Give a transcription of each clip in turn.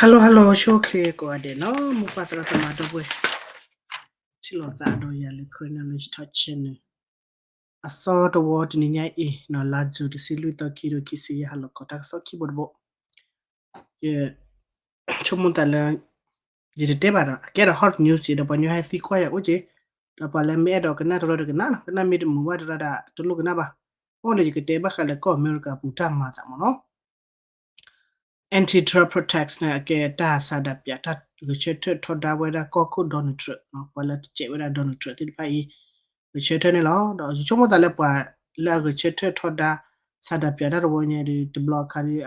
Hello hello ဆိၣ်ချ့ကိးဂၤဒဲးနီၤ မိၢ်ပၢ်သရၣ်သမါဒီပုၢ်ဝဲၢ် ထံၣ်လိာ်သးဒီးယၤလၢ Karen Knowledge Talk Channel အသီတဝီတနံၤညါအံၤ လါယူၤ တဆံလွံၢ်သီ ခံကထိခံဆံယဲၢ် ဟါလီၤခီ တၢ်ကစီၣ်ခံဘိတဘိ ယဆိကမိၣ်သးလၢ ယတတဲဘၣ်ဒီး ကဲဒီး hot news ယဲဒီး ပှၤကညီဟဲသံကွၢ်ယၤအိၣ်က့ၤ ဒီးပှၤလၢမ့ၢ်အဲၣ်ဒိးကနၣ်တရၢဒီးကနၣ်လီၤ ကနၣ်မ့ၢ်တမုာ်ဘၣ်တရၢဒီး တလိၣ်ကနၣ်ဘၣ် အိၣ်လၢယကတဲဘၣ်ဃးလၢကီၢ်အမဲရကၤပူၤတၢ်မၤသးမ့ၢ်နီၤ antitrust protest န့ၣ် အကဲတၢ်ဆန္ဒပြ တၢ်ဂဲၤဆၢထၢၣ်ထီဒါဝဲဒၣ်ကီၢ်ခိၣ် Donald Trump ပှၤလၢတစဲးဝဲဒၣ် Donald Trump သ့ၣ်တဖၣ်အံၤ ဂဲၤဆၢထၢၣ်န့ၣ်လီၤ. ဒီးယဆိကမိၣ်သးလၢပှၤလၢအဂဲၤဆၢထၢၣ်ထီဒါ ဆန္ဒပြ တၢ်တဝီညါဒီး တဘျီအခါဒီး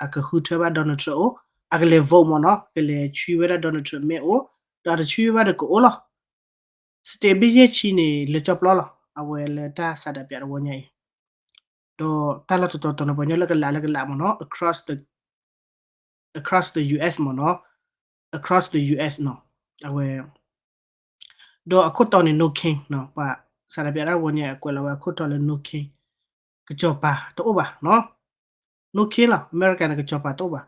အကဃုထၢဘၣ် Donald Trump အိၣ် အကလဲၤ vote မ့ၢ်နီၤ ကလဲၤဆွံဝဲဒၣ် Donald Trump မဲအိၣ် ဒီးတဆွံဘၣ်ဒီးကအိၣ်လီၤ စတ့းဘ့ၣ်ယဲၢ်ဆံန့ၣ် လဲၤကၠီပျီလီၤ အဝဲလၢတၢ်ဆန္ဒပြ တဝီညါအံၤ ဒီးတၢ်လီၢ်တတီၤတီၤန့ၣ် ပှၤကညီလၢကလးလၢကလးမ့ၢ်နီၤ across the, across the U S မ့ၢ်နီၤ across the U S နီၤ အဝဲ ဒီးအခိၣ်တီန့ၣ် no king နီၤ ပှၤဆန္ဒပြ တဝီညါအံၤ ကွဲးလီၤဝဲအခိၣ်တီလၢ no king ကစီၤပၤတအိၣ်ဘၣ်နီၤ no king လီၤ အမဲရကၤန့ၣ် ကစီၤပၤတအိၣ်ဘၣ်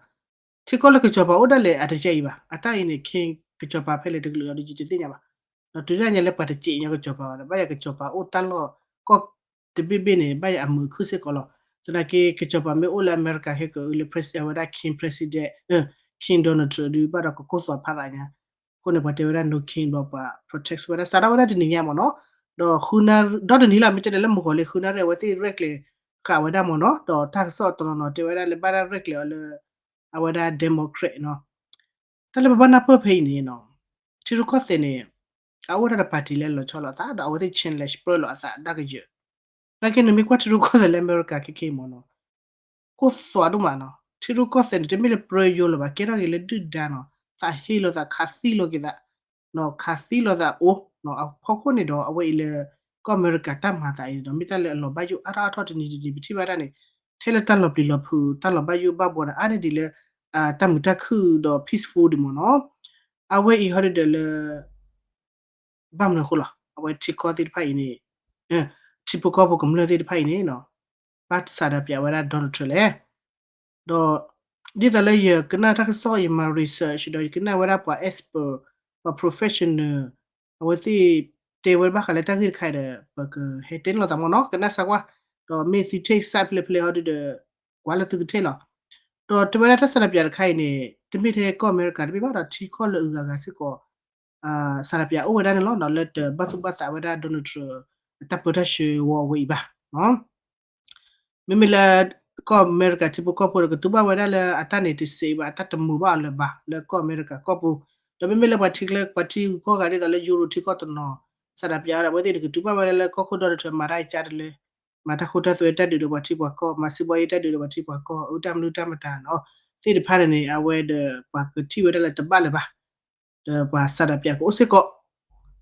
ထံကီၢ်လၢကစီၤပၤအိၣ်ဒၣ်လဲာ်အတကဲအံၤဘၣ် အတၢ်အံၤန့ၣ် king ကစီၤပၤဖဲလဲၣ်တကလုာ်လီၤဒီးယတသ့ၣ်ညါဘၣ် ဒီးတုၤဒၣ်ညါလၢပှၤတစဲးညီကစီၤပၤဘၣ်ဒီး ဘၣ်ယၤကစီၤပၤအိၣ်တၢ်လီၢ်ကီၢ်တဘ့ၣ်ဘ့ၣ်န့ၣ် ဘၣ်ယၤအမုာ်အခုၣ်စ့ၢ်ကီးလီၤ သနာ်က့ ကစီၤပၤမ့ၢ်အိၣ်လၢအမဲရကၤခဲကလၢ အဝဲဒၣ် king president, king Donald Trump ဒုးဘၣ်ဒီးကကိၢ်သွးဖးရးညါ အဃိန့ၣ် ပှၤတဲဝဲဒၣ် no king ဒီးပှၤ protest ဝဲဒၣ် စးထီၣ်ဝဲဒၣ်တနံၤညါမ့ၢ်နီၤ ဒီးဃုနၣ်ရံၣ် ဒီတနံၤလီၤ မ့ၢ်တဲဒၣ်လၢမုၢ်ဂီၤလံ ဃုနၣ်ရံၣ်အဝဲသ့ၣ်ရဲၣ်ကျဲၤဃာ်ဝဲဒၣ်မ့ၢ်နီၤ ဒီးတၢ်ကစီၣ်တနီၤနီၤတဲဝဲဒၣ်လၢဘၣ်တၢ်ရဲၣ်ကျဲၤအီၤလၢ အဝဲဒၣ် democrat နီၤ တၢ်လၢပဘၣ်နၢ်ပၢၢ်ဖဲအံၤန့ၣ်နီၤ ထံရူၢ်ကီၢ်သဲးန့ၣ် အအိၣ်ဒၣ်ဒီး party လၢလီၤဆီလိာ်အသး ဒီးအဝဲသ့ၣ် challenge ပြၢလိာ်အသးဒၣ်ကယၢၤ နာ်က့နမ့ၢ်ကွၢ်ထံရူၢ်ကီၢ်သဲးလၢအမဲရကၤခဲက့မ့ၢ်နီၤ ကိၢ်သွးဒိၣ်မးနီၤ ထံရူၢ်ကီၢ်သဲးန့ၣ် တမ့ၢ်လၢပြၢယိလိာ်ဘၣ် ကဲထီၣ်က့ၤလၢဒုၣ်ဒါနီၤ သးဟ့လိာ်သး ခးသံလိာ်က့ၤသး ခးသံလိာ်သးအိၣ် အဖီခိၣ်န့ၣ်ဒီး အဝဲအံၤလၢ ကီၢ်အမဲရကၤတၢ်မၤသးအံၤန့ၣ်ဒီး မ့ၢ်တၢ်လၢအလီၤဘၣ်ယိၣ်အါထီၣ်အါထီၣ်တနံၤတနံၤ ပထံၣ်ဘၣ်ဒၣ်န့ၣ် ထဲလၢတၢ်လီၤပျံၤလီၤဖုး တၢ်လီၤဘၣ်ယိၣ်ဘၣ်ဘှီဒီး အါန့ၢ်ဒံးလၢ တၢ်မုာ်တၢ်ခုၣ်ဒီး peaceful ဒံးမ့ၢ်နီၤ အဝဲအံၤဟီဒုဒီးလၢ ဘၣ်မနုၤအဃိလီၤ အဝဲထံကီၢ်သ့ၣ်တဖၣ်အံၤန့ၣ် ထံဖိကီၢ်ဖိကမျၢၢ်သ့ၣ်တဖၣ်အံၤန့ၣ် ဘၣ်ဆန္ဒပြဝဲဒၣ် Donald Trump လဲၣ် ဒီး ဒ်သိးလၢယကနၣ်တၢ်ကစီၣ် ယမၤ research ဒီးယကနၣ်ဝဲဒၣ်ပှၤ expert ပှၤ professional အဝဲသ့ၣ်တဲဝဲဘၣ်ဃးလၢတၢ်ဂ့ၢ်တခါအံၤဒီး ပကဟဲတဲန့ၢ်လိာ်သးမ့ၢ်နီၤ ကနၣ်စၢၤကွၢ် ဒီးမ့ၢ်သု take side ဖဲလဲၣ်ဖဲလဲၣ်ဟီဒုဒီး ကွၢ်လၢသုကထဲလီၤ ဒီးတဲဝဲဒၣ်တၢ်ဆန္ဒပြတခါအံၤန့ၣ် တမ့ၢ်ထဲကီၢ်အမဲရကၤတဘ့ၣ်ဘၣ်ဒီးထံကီၢ်လၢအဂၤဂၤစ့ၢ်ကီး ဆန္ဒပြအိၣ်ဝဲဒၣ်န့ၣ်လီၤ ဒီးလၢတဘၣ်သူၣ်ဘၣ်သးဝဲဒၣ် Donald Trump အတၢ်ပၢတၢ်ဆှၢဝဲအံၤဘၣ် မ့မ့ၢ်လၢ ကီၢ်အမဲရကၤထံဖိကီၢ်ဖိဒီး ကတူၢ်ဘၣ်ဝဲဒၣ်လၢအတၢ်န့ၣ်တစဲးဘၣ် အတၢ်တမုာ်ဘၣ်အီၤလၢၤဘၣ် လၢကီၢ်အမဲရကၤကီၢ်ပူၤ ဒီးမ့မ့ၢ်လၢပှၤထံကျါ ပှၤထံဂုၤကီၢ်ဂၤဒ်သိးလၢယူရိၤထံကီၢ်တနီၤ ဆန္ဒပြဝဲဒၣ် အဝဲသ့ၣ်တကတူၢ်ဘၣ်ဝဲဒၣ်လၢကီၢ်ခိၣ် Donald Trump မၤတၢ်အံၤကါတလၢ မၤတၢ်ဃိတၢ်သွဲတၢ်ဒုးဒီးပှၤထံပှၤကီၢ် မၤစံးဘီယ့ၣ်တၢ်ဒုးဒီးပှၤထံပှၤကီၢ် အတၢ်မနုၤတၢ်မတၤနီၤ သ့ၣ်တဖၣ်န့ၣ်န့ၣ် အဝဲဒီးပှၤကထံၣ်ဝဲဒၣ်လၢတဘၣ်လၢၤဘၣ် ဒီးပှၤဆန္ဒပြကအိၣ်စ့ၢ်ကီး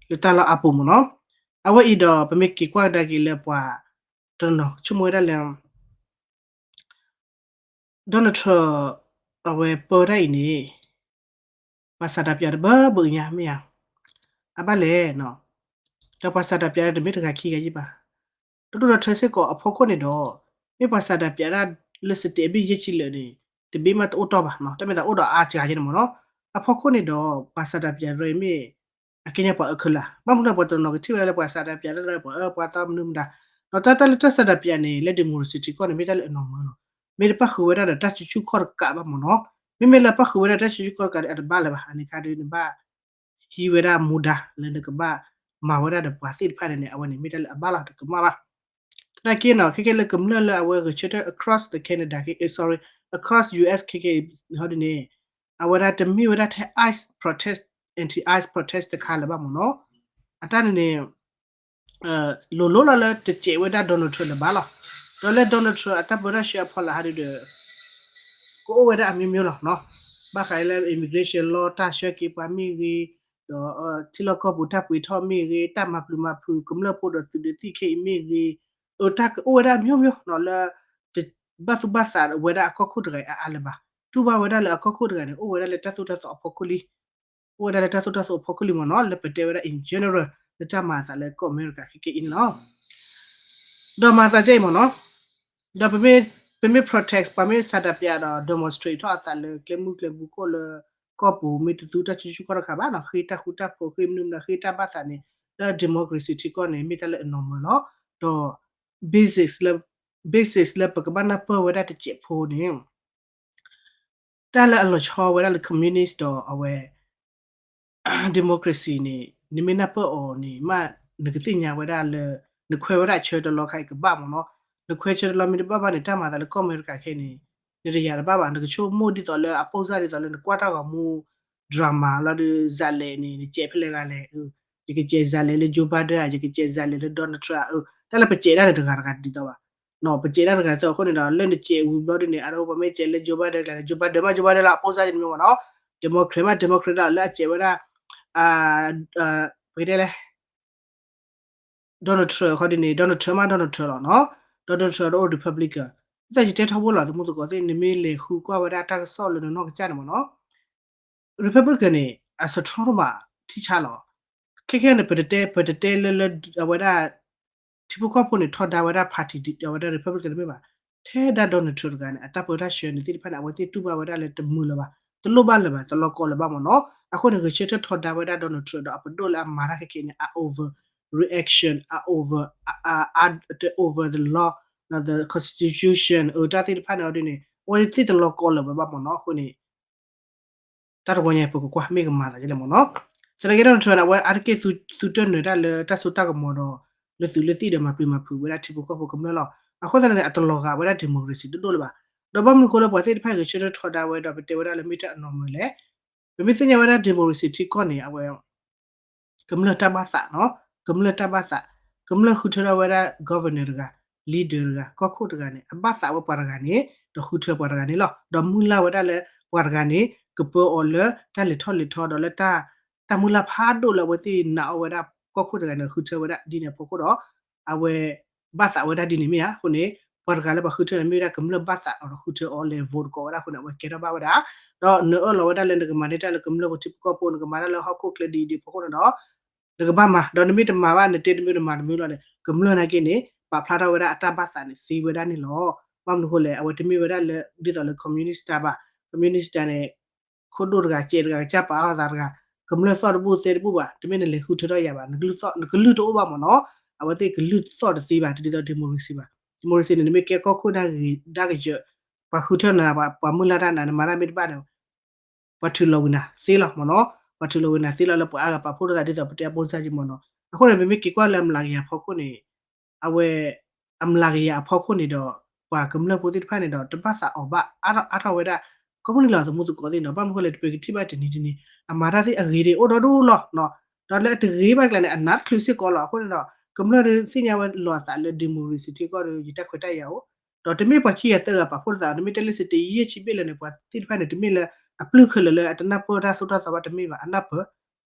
လၢတၢ်လီၢ်အါပူၤမ့ၢ်နီၤ အဝဲအံၤဒီးပမ့ၢ်က့ၤကွၢ်ကဒါက့ၤလၢပှၤ တနီၤကဆိကမိၣ်ဝဲဒၣ်လၢ Donald Trump အဝဲပၢတၢ်အံၤန့ၣ် ပှၤဆန္ဒပြတဘၢဘၢညါမ့ၢ်ဧါ အဘၣ်လဲၣ်နီၤ ဒီးပှၤဆန္ဒပြတမ့ၢ်တဂၤခံဂၤယံၤဘၣ် ဒိၣ်ဒိၣ်ထီထီစ့ၢ်ကီးအဖီခိၣ်န့ၣ်ဒီး မ့ၢ်ပှၤဆန္ဒပြတၢ်လၢစတ့းအဘ့ၣ်ယဲၢ်ဆံလၢာ်န့ၣ် တဘ့ၣ်မးတအိၣ်တီၢ်ဘၣ်နီၤ တၢ်မ့ၢ်သးအိၣ်ဒီးအါစှၤယဲၢ်န့ၣ်မ့ၢ်နီၤ အဖီခိၣ်န့ၣ်ဒီး ပှၤဆန္ဒပြတရၢအံၤမ့ၢ် အကဲညါပှၤအၢခဲလၢာ် ဘၣ်မနုၤပှၤတနီၤကထံၣ်ဝဲဒၣ်လၢပှၤဆန္ဒပြတၢ်လၢပှၤအၢပှၤသီမနုၤမတၤ ဒီးတၢ်တၢ်လၢတၢ်ဆန္ဒပြန့ၣ် လၢ democracy ထံကီၢ်န့ၣ် မ့ၢ်တၢ်လၢအနီၢ်မၢလီၤ မ့ၢ်တပၣ်ဃုာ်ဝဲဒၣ်ဒီးတၢ်စုဆူၣ်ခီၣ်တကးဘၣ်မ့ၢ်နီၤ မ့မ့ၢ်လၢပၣ်ဃုာ်ဝဲဒၣ်တၢ်စုဆူၣ်ခီၣ်တကးဒီးအတဘၣ်လၢၤဘၣ် အန့ၣ်ခါဒီးနဘၣ် ဟံးဝဲဒၣ်မူဒါလၢနကဘၣ်မၤဝဲဒၣ်ဒီးပှၤသ့ၣ်တဖၣ်န့ၣ်န့ၣ် အဝဲန့ၣ်မ့ၢ်တၢ်လၢအဘၣ်လီၤတကမၣ်ဘၣ် သနာ်က့နီၤ ခဲကဲလၢကမျၢၢ်လၢအဝဲဂဲၤဆၢထၢၣ် across the Canada ခဲကဲ sorry across U S ခဲကဲ ဟီဒ်န့ၣ် အဝဲဒၣ်တမ့ၢ်ဝဲဒၣ်ထဲ ICE protest anti ICE protest တခါလၢၤဘၣ်မ့ၢ်နီၤ အတၢ်န့ၣ်န့ၣ် လိၤလိၤလီၤလၢတစဲးဝဲဒၣ် Donald Trump လၢၤဘၣ်လီၤ ဒီးလၢ Donald Trump အတၢ်ပၢတၢ်ဆှၢအဖီလာ်ဟီဒုဒီး ကအိၣ်ဝဲဒၣ်အမျိုးမျိုးလီၤနီၤ ဘၣ်ဃးလၢ immigration law တၢ်ဆှၢက့ၤပှၤမ့ၢ်ဂ့ၤ ဒီးထံလီၢ်ကီၢ်ပူၤတၢ်ပှ့ၤထီၣ်မ့ၢ်ဂ့ၤ တၢ်မၤပျုၤမၤဖုးကမျၢၢ်ဖိဒီးသုးဒုးသံၣ်ခဲအံၤမ့ၢ်ဂ့ၤ အတၢ်ကအိၣ်ဝဲဒၣ်အမျိုးမျိုးနီၤ လၢ တဘၣ်သူၣ်ဘၣ်သးဝဲဒၣ်အကီၢ်ခိၣ်တဂၤအံၤအါအါလၢၤဘၣ် တူၢ်ဘၣ်ဝဲဒၣ်လၢအကီၢ်ခိၣ်တဂၤန့ၣ် အိၣ်ဝဲဒၣ်လၢတၢ်သိၣ်တၢ်သီအဖီခိၣ်လံ အိၣ်ဝဲဒၣ်လၢတၢ်သိၣ်တၢ်သီအဖီခိၣ်လံမ့ၢ်နီၤ လၢပတဲဝဲဒၣ် in general လၢတၢ်မၤအသးလၢကီၢ်အမဲရကၤခဲကဲအံၤန့ၣ်လီၤ ဒီးမၤအသးကဲအံၤမ့ၢ်နီၤ ဒီးပမ့ၢ် ပမ့ၢ် protest ပှၤမ့ၢ်ဆန္ဒပြဒီး demonstrate ထီၣ်အသးလၢကျဲမုၢ်ကျဲဘုခိၣ်လၢ ကီၢ်ပူၤ မ့ၢ်တသူတၢ်စုဆူၣ်ခီၣ်တခါဘၣ်နီၤ, ဃ့တၢ်ဃူတၢ်ဖိး ဃ့မနုၤမနုၤ ဃ့တၢ်ဘၣ်သးန့ၣ် လၢ democracy ထံကီၢ်န့ၣ် မ့ၢ်တၢ်လၢအ normal လီၤ. ဒီး basis လၢ basis လၢပကဘၣ်နၢ်ပၢၢ်ဝဲဒၣ်တစဲးဖိန့ၣ် တၢ်လၢအလီၤဆီဝဲဒၣ်လၢ communist ဒီးအဝဲ democracy န့ၣ် နမ့ၢ်နၢ်ပၢၢ်အီၤန့ၣ် မ့ၢ်နကသ့ၣ်ညါဝဲဒၣ်လၢ နခွဲဝဲဒၣ်ဆၢတလီခါအံၤကဘၣ်မ့ၢ်နီၤ. နခွဲဆၢတလီမ့ၢ်တဘၣ်ဘၣ်န့ၣ် တၢ်မၤသးလၢကီၢ်အမဲရကၤခဲအံၤန့ၣ် နတယာ်တဘၣ်ဘၣ်. နကဆိကမိၣ်ဒ်သိးလၢအပိၢ်စၢ်ဒ်သိးလၢနကွၢ်တၢ်ဂီၤမူ drama လီၤဒီး ဇာတ်လမ်း န့ၣ် နစဲးဖဲလဲၣ်ဂၤလဲၣ်, ယကစဲး ဇာတ်လမ်း လၢ Joe Biden ဧါ, ယကစဲး ဇာတ်လမ်း လၢ Donald Trump ဧါ, တၢ်လၢပစဲးဒၣ်န့ၣ်တဂၤတဂၤဒ်သိးဘၣ် ပစဲးဒၣ်တဂၤဒ်သိးအဃိန့ၣ်ဒီး လၢနစဲးဝံၤဘျီဒ်န့ၣ် အဒိပမ့ၢ်စဲးလၢ Joe Biden ကျါန့ၣ် Joe Biden မ့ၢ် Joe Biden လီၤ အပိၢ်စၢ်ယန့ၣ်မ့ၢ်မ့ၢ်နီၤ, democrat မ့ၢ် democrat လီၤ လၢအစဲးဝဲဒၣ် ပကတဲလဲၣ် Donald Trump ခီဒ်န့ၣ် Donald Trump မ့ၢ် Donald Trump လီၤနီၤ, ဒီး Donald Trump ဒီးအိၣ် Republican ဒ်သိးယတဲထီဘိလီၤ သမူသကိးသ့ၣ် နမ့ၢ်လဲၤဃုကွၢ်ဝဲဒၣ်တၢ်ကစီၣ်လၢနနီၢ်ကစၢ်န့ၣ်မ့ၢ်နီၤ Republican န့ၣ် အ strong တဘၣ်ထံဆါလီၤ. ခဲခဲန့ၣ် ပတတဲ ပတတဲလၢလၢအဝဲဒၣ် ထံဖိကီၢ်ဖိန့ၣ် ထီဒါဝဲဒၣ် party အဝဲဒၣ် Republican တမ့ၢ်ဘၣ်. ထဲဒၣ် Donald Trump တဂၤန့ၣ် အတၢ်ပၢတၢ်ဆှၢန့ၣ်သ့ၣ်တဖၣ်န့ၣ် အဝဲသ့ၣ်တူၢ်ဘၣ်ဝဲဒၣ်လၢတမုာ်လၢၤဘၣ်, တလိၣ်ဘၣ်လၢၤဘၣ်, တလီၤကီလၢၤဘၣ်မ့ၢ်နီၤ. အဃိန့ၣ် ဂဲၤဆၢထၢၣ်ထီဒါဝဲဒၣ် Donald Trump ဒီးအပဒိၣ်လၢအမၤတၢ်ခဲခဲန့ၣ် အ over reaction, အ over, အ အ over the law, the constitution အတၢ်သ့ၣ်တဖၣ်န့ၣ်အီၤဒ်န့ၣ် အဝဲသ့ၣ်တလီၤကီလၢၤဘၣ်ဘၣ်မ့ၢ်နီၤ. အဃိန့ၣ် တၢ်တဝီညါပကကွၢ်မ့ၢ်ကမၤသးဒ်လဲၣ်မ့ၢ်နီၤ. သနာ်က့ Donald Trump န့ၣ် အဝဲအါတက့ၢ်သူတၢ်နၢၤတၢ်လၢတၢ်စိတၢ်ကမီၤဒီး လၢသူးလၢသံၣ်ဒီးမၤပျံၤမၤဖုးဝဲဒၣ်ထံဖိကီၢ်ဖိကမျၢၢ်လီၤ. အဃိသတးန့ၣ် အတလီၤဂာ်ဝဲဒၣ် democracy တဒိၣ်လၢၤဘၣ်. ဒီးဘၣ်မနုၤဃိလၢပှၤသ့ၣ်တဖၣ်ဂဲၤဆၢထၢၣ်ထီဒါဝဲဒီးပတဲဝဲဒၣ်လၢမ့ၢ်တၢ်အ normal လဲၣ်. ပမ့ၢ်သ့ၣ်ညါဝဲဒၣ် democracy ထံကီၢ်န့ၣ် အဝဲ ကမျၢၢ်တၢ်ဘၣ်သးနီၤ, ကမျၢၢ်တၢ်ဘၣ်သး, ကမျၢၢ်ဃုထၢထီၣ်ဝဲဒၣ် governor တဂၤ, leader တဂၤ, ကီၢ်ခိၣ်တဂၤန့ၣ် အဘၣ်သးဝဲပှၤတဂၤန့ၣ် ဒီးဃုထၢပှၤတဂၤန့ၣ်လီၤ. ဒီးမုၢ်လၢ်ဝဲဒၣ်လၢပှၤတဂၤန့ၣ် ကပၢအီၤလၢတၢ်လဲၤထီၣ်လဲၤထီဒီးလၢ တၢ်မုၢ်လၢ်ဖးဒိၣ်လၢအဝဲသ့ၣ်နာ်အီၤဝဲဒၣ်ကီၢ်ခိၣ်တဂၤန့ၣ် ဃုထၢဝဲဒၣ်ဒ်န့ၣ်အဖီခိၣ်ဒီး အဝဲ ဘၣ်သးဝဲဒၣ်ဒ်န့ၣ်မ့ၢ်ဧါ. အဃိန့ၣ် ပှၤတဂၤလၢပှၤဃုထၢန့ၣ် မ့ၢ်ဝဲဒၣ်ကမျၢၢ်ဘၣ်သးဒီးဃုထၢအီၤလဲၤ vote တကိးဝဲဒၣ်အဃိန့ၣ် အဝဲကဲထီၣ်ဘၣ်ဝဲဒၣ် ဒီးနအၢၣ်လီၤဝဲဒၣ်လၢနကမၤန့ၢ်တၢ်လၢကမျၢၢ်ဖိထံဖိကီၢ်ဖိ နကမၤတၢ်လၢဟီၣ်ခိၣ်ချၢဒ်အံၤဒ်အဖီခိၣ်န့ၣ်ဒီး နကဘၣ်မၤ ဒီးနမ့ၢ်တမၤဘၣ် နတဲတမုာ်တမၤတမုာ်လီၤန့ၣ် ကမျၢၢ်နာ်က့န့ၣ် ပာ်ဖျါထီၣ်ဝဲဒၣ်အတၢ်ဘၣ်သးန့ၣ်သ့ဝဲဒၣ်န့ၣ်လီၤ. ဘၣ်မနုၤအဃိလဲၣ် အဝဲတမ့ၢ်ဝဲဒၣ်လၢ ဒ်သိးလၢ communist တၢ်ဘၣ်. communist တၢ်န့ၣ် ခိၣ်ဒိၣ်တဂၤ စဲးတဂၤ ကစၢ်ပာ်ထီၣ်သးတဂၤ ကမျၢၢ်သီၣ်တဘူၣ်သဲတဘူၣ်ဘၣ်. တမ့ၢ်နလဲၤဃုထၢထီၣ်ယၤဘၣ် နကလုၢ်သီၣ်တအိၣ်ဘၣ်မ့ၢ်နီၤ. အဝဲသ့ၣ်ကလုၢ်သီၣ်တသ့ဘၣ် တဒ်သိး democracy ဘၣ်. democracy န့ၣ် နမ့ၢ်ကဲကီၢ်ခိၣ်ဒၣ်ဂ့ၤဒၣ်ကယၢၤ ပှၤဃုထၢနၤ ပှၤမုၢ်လၢ်တၢ်နၤ နမၤတၢ်မ့ၢ်တဘၣ်န့ၣ် ပှၤထုးလီၤဝံၤနၤသ့လီၤမ့ၢ်နီၤ. ပှၤထုးလီၤဝံၤနၤသ့လီၤ လၢပှၤအါဂၤပာ်ဖှိၣ်ထီၣ်သးဒ်သိးပတဲအပိၢ်စၢ်က့မ့ၢ်နီၤ. အဃိန့ၣ် ပမ့ၢ်က့ၤကွၢ်လၢအမျးကယၤအဖီခိၣ်န့ၣ် အဝဲ အမျးကယၤအဖီခိၣ်န့ၣ်ဒီး ပှၤကမျၢၢ်ဖိသ့ၣ်တဖၣ်န့ၣ်ဒီး တဘၣ်သးအီၤဘၣ်အါထီၣ်ဝဲဒၣ် ကိးမုၢ်နံၤလီၤ သမူသကိးသ့ၣ်နီၤ. ဘၣ်မနုၤဃိလဲၣ် တပကထံၣ်ဘၣ်တနံၤတနံၤ အမၤတၢ်သ့ၣ်အဂ့ၤဒ်အိၣ်ဒီဒူၣ်လီၤ. ဒီးလၢအတဂ့ၤဘၣ်တကျါန့ၣ် အနးတချုးစ့ၢ်ကီးလီၤ. အဃိန့ၣ်ဒီး ကမျၢၢ်သ့ၣ်ညါဝဲလီၤအသးလၢ democracy ထံကီၢ်ဒီး ယတၢ်ခွဲးတၢ်ယာ်အိၣ် ဒီးတမ့ၢ်ပှၤခံဂၤသၢဂၤပာ်ဖှိၣ်ထီၣ်သး တမ့ၢ်တဲလၢ state ယဲၢ်ဆံဘ့ၣ်လၢာ်န့ၣ် ပှၤသ့ၣ်တဖၣ်န့ၣ် တမ့ၢ်လၢအဘျုးခဲလၢာ်လၢအတနၢ်ပၢၢ်တၢ်သိၣ်တၢ်သီဘၣ် တမ့ၢ်ဘၣ် အနၢ်ပၢၢ်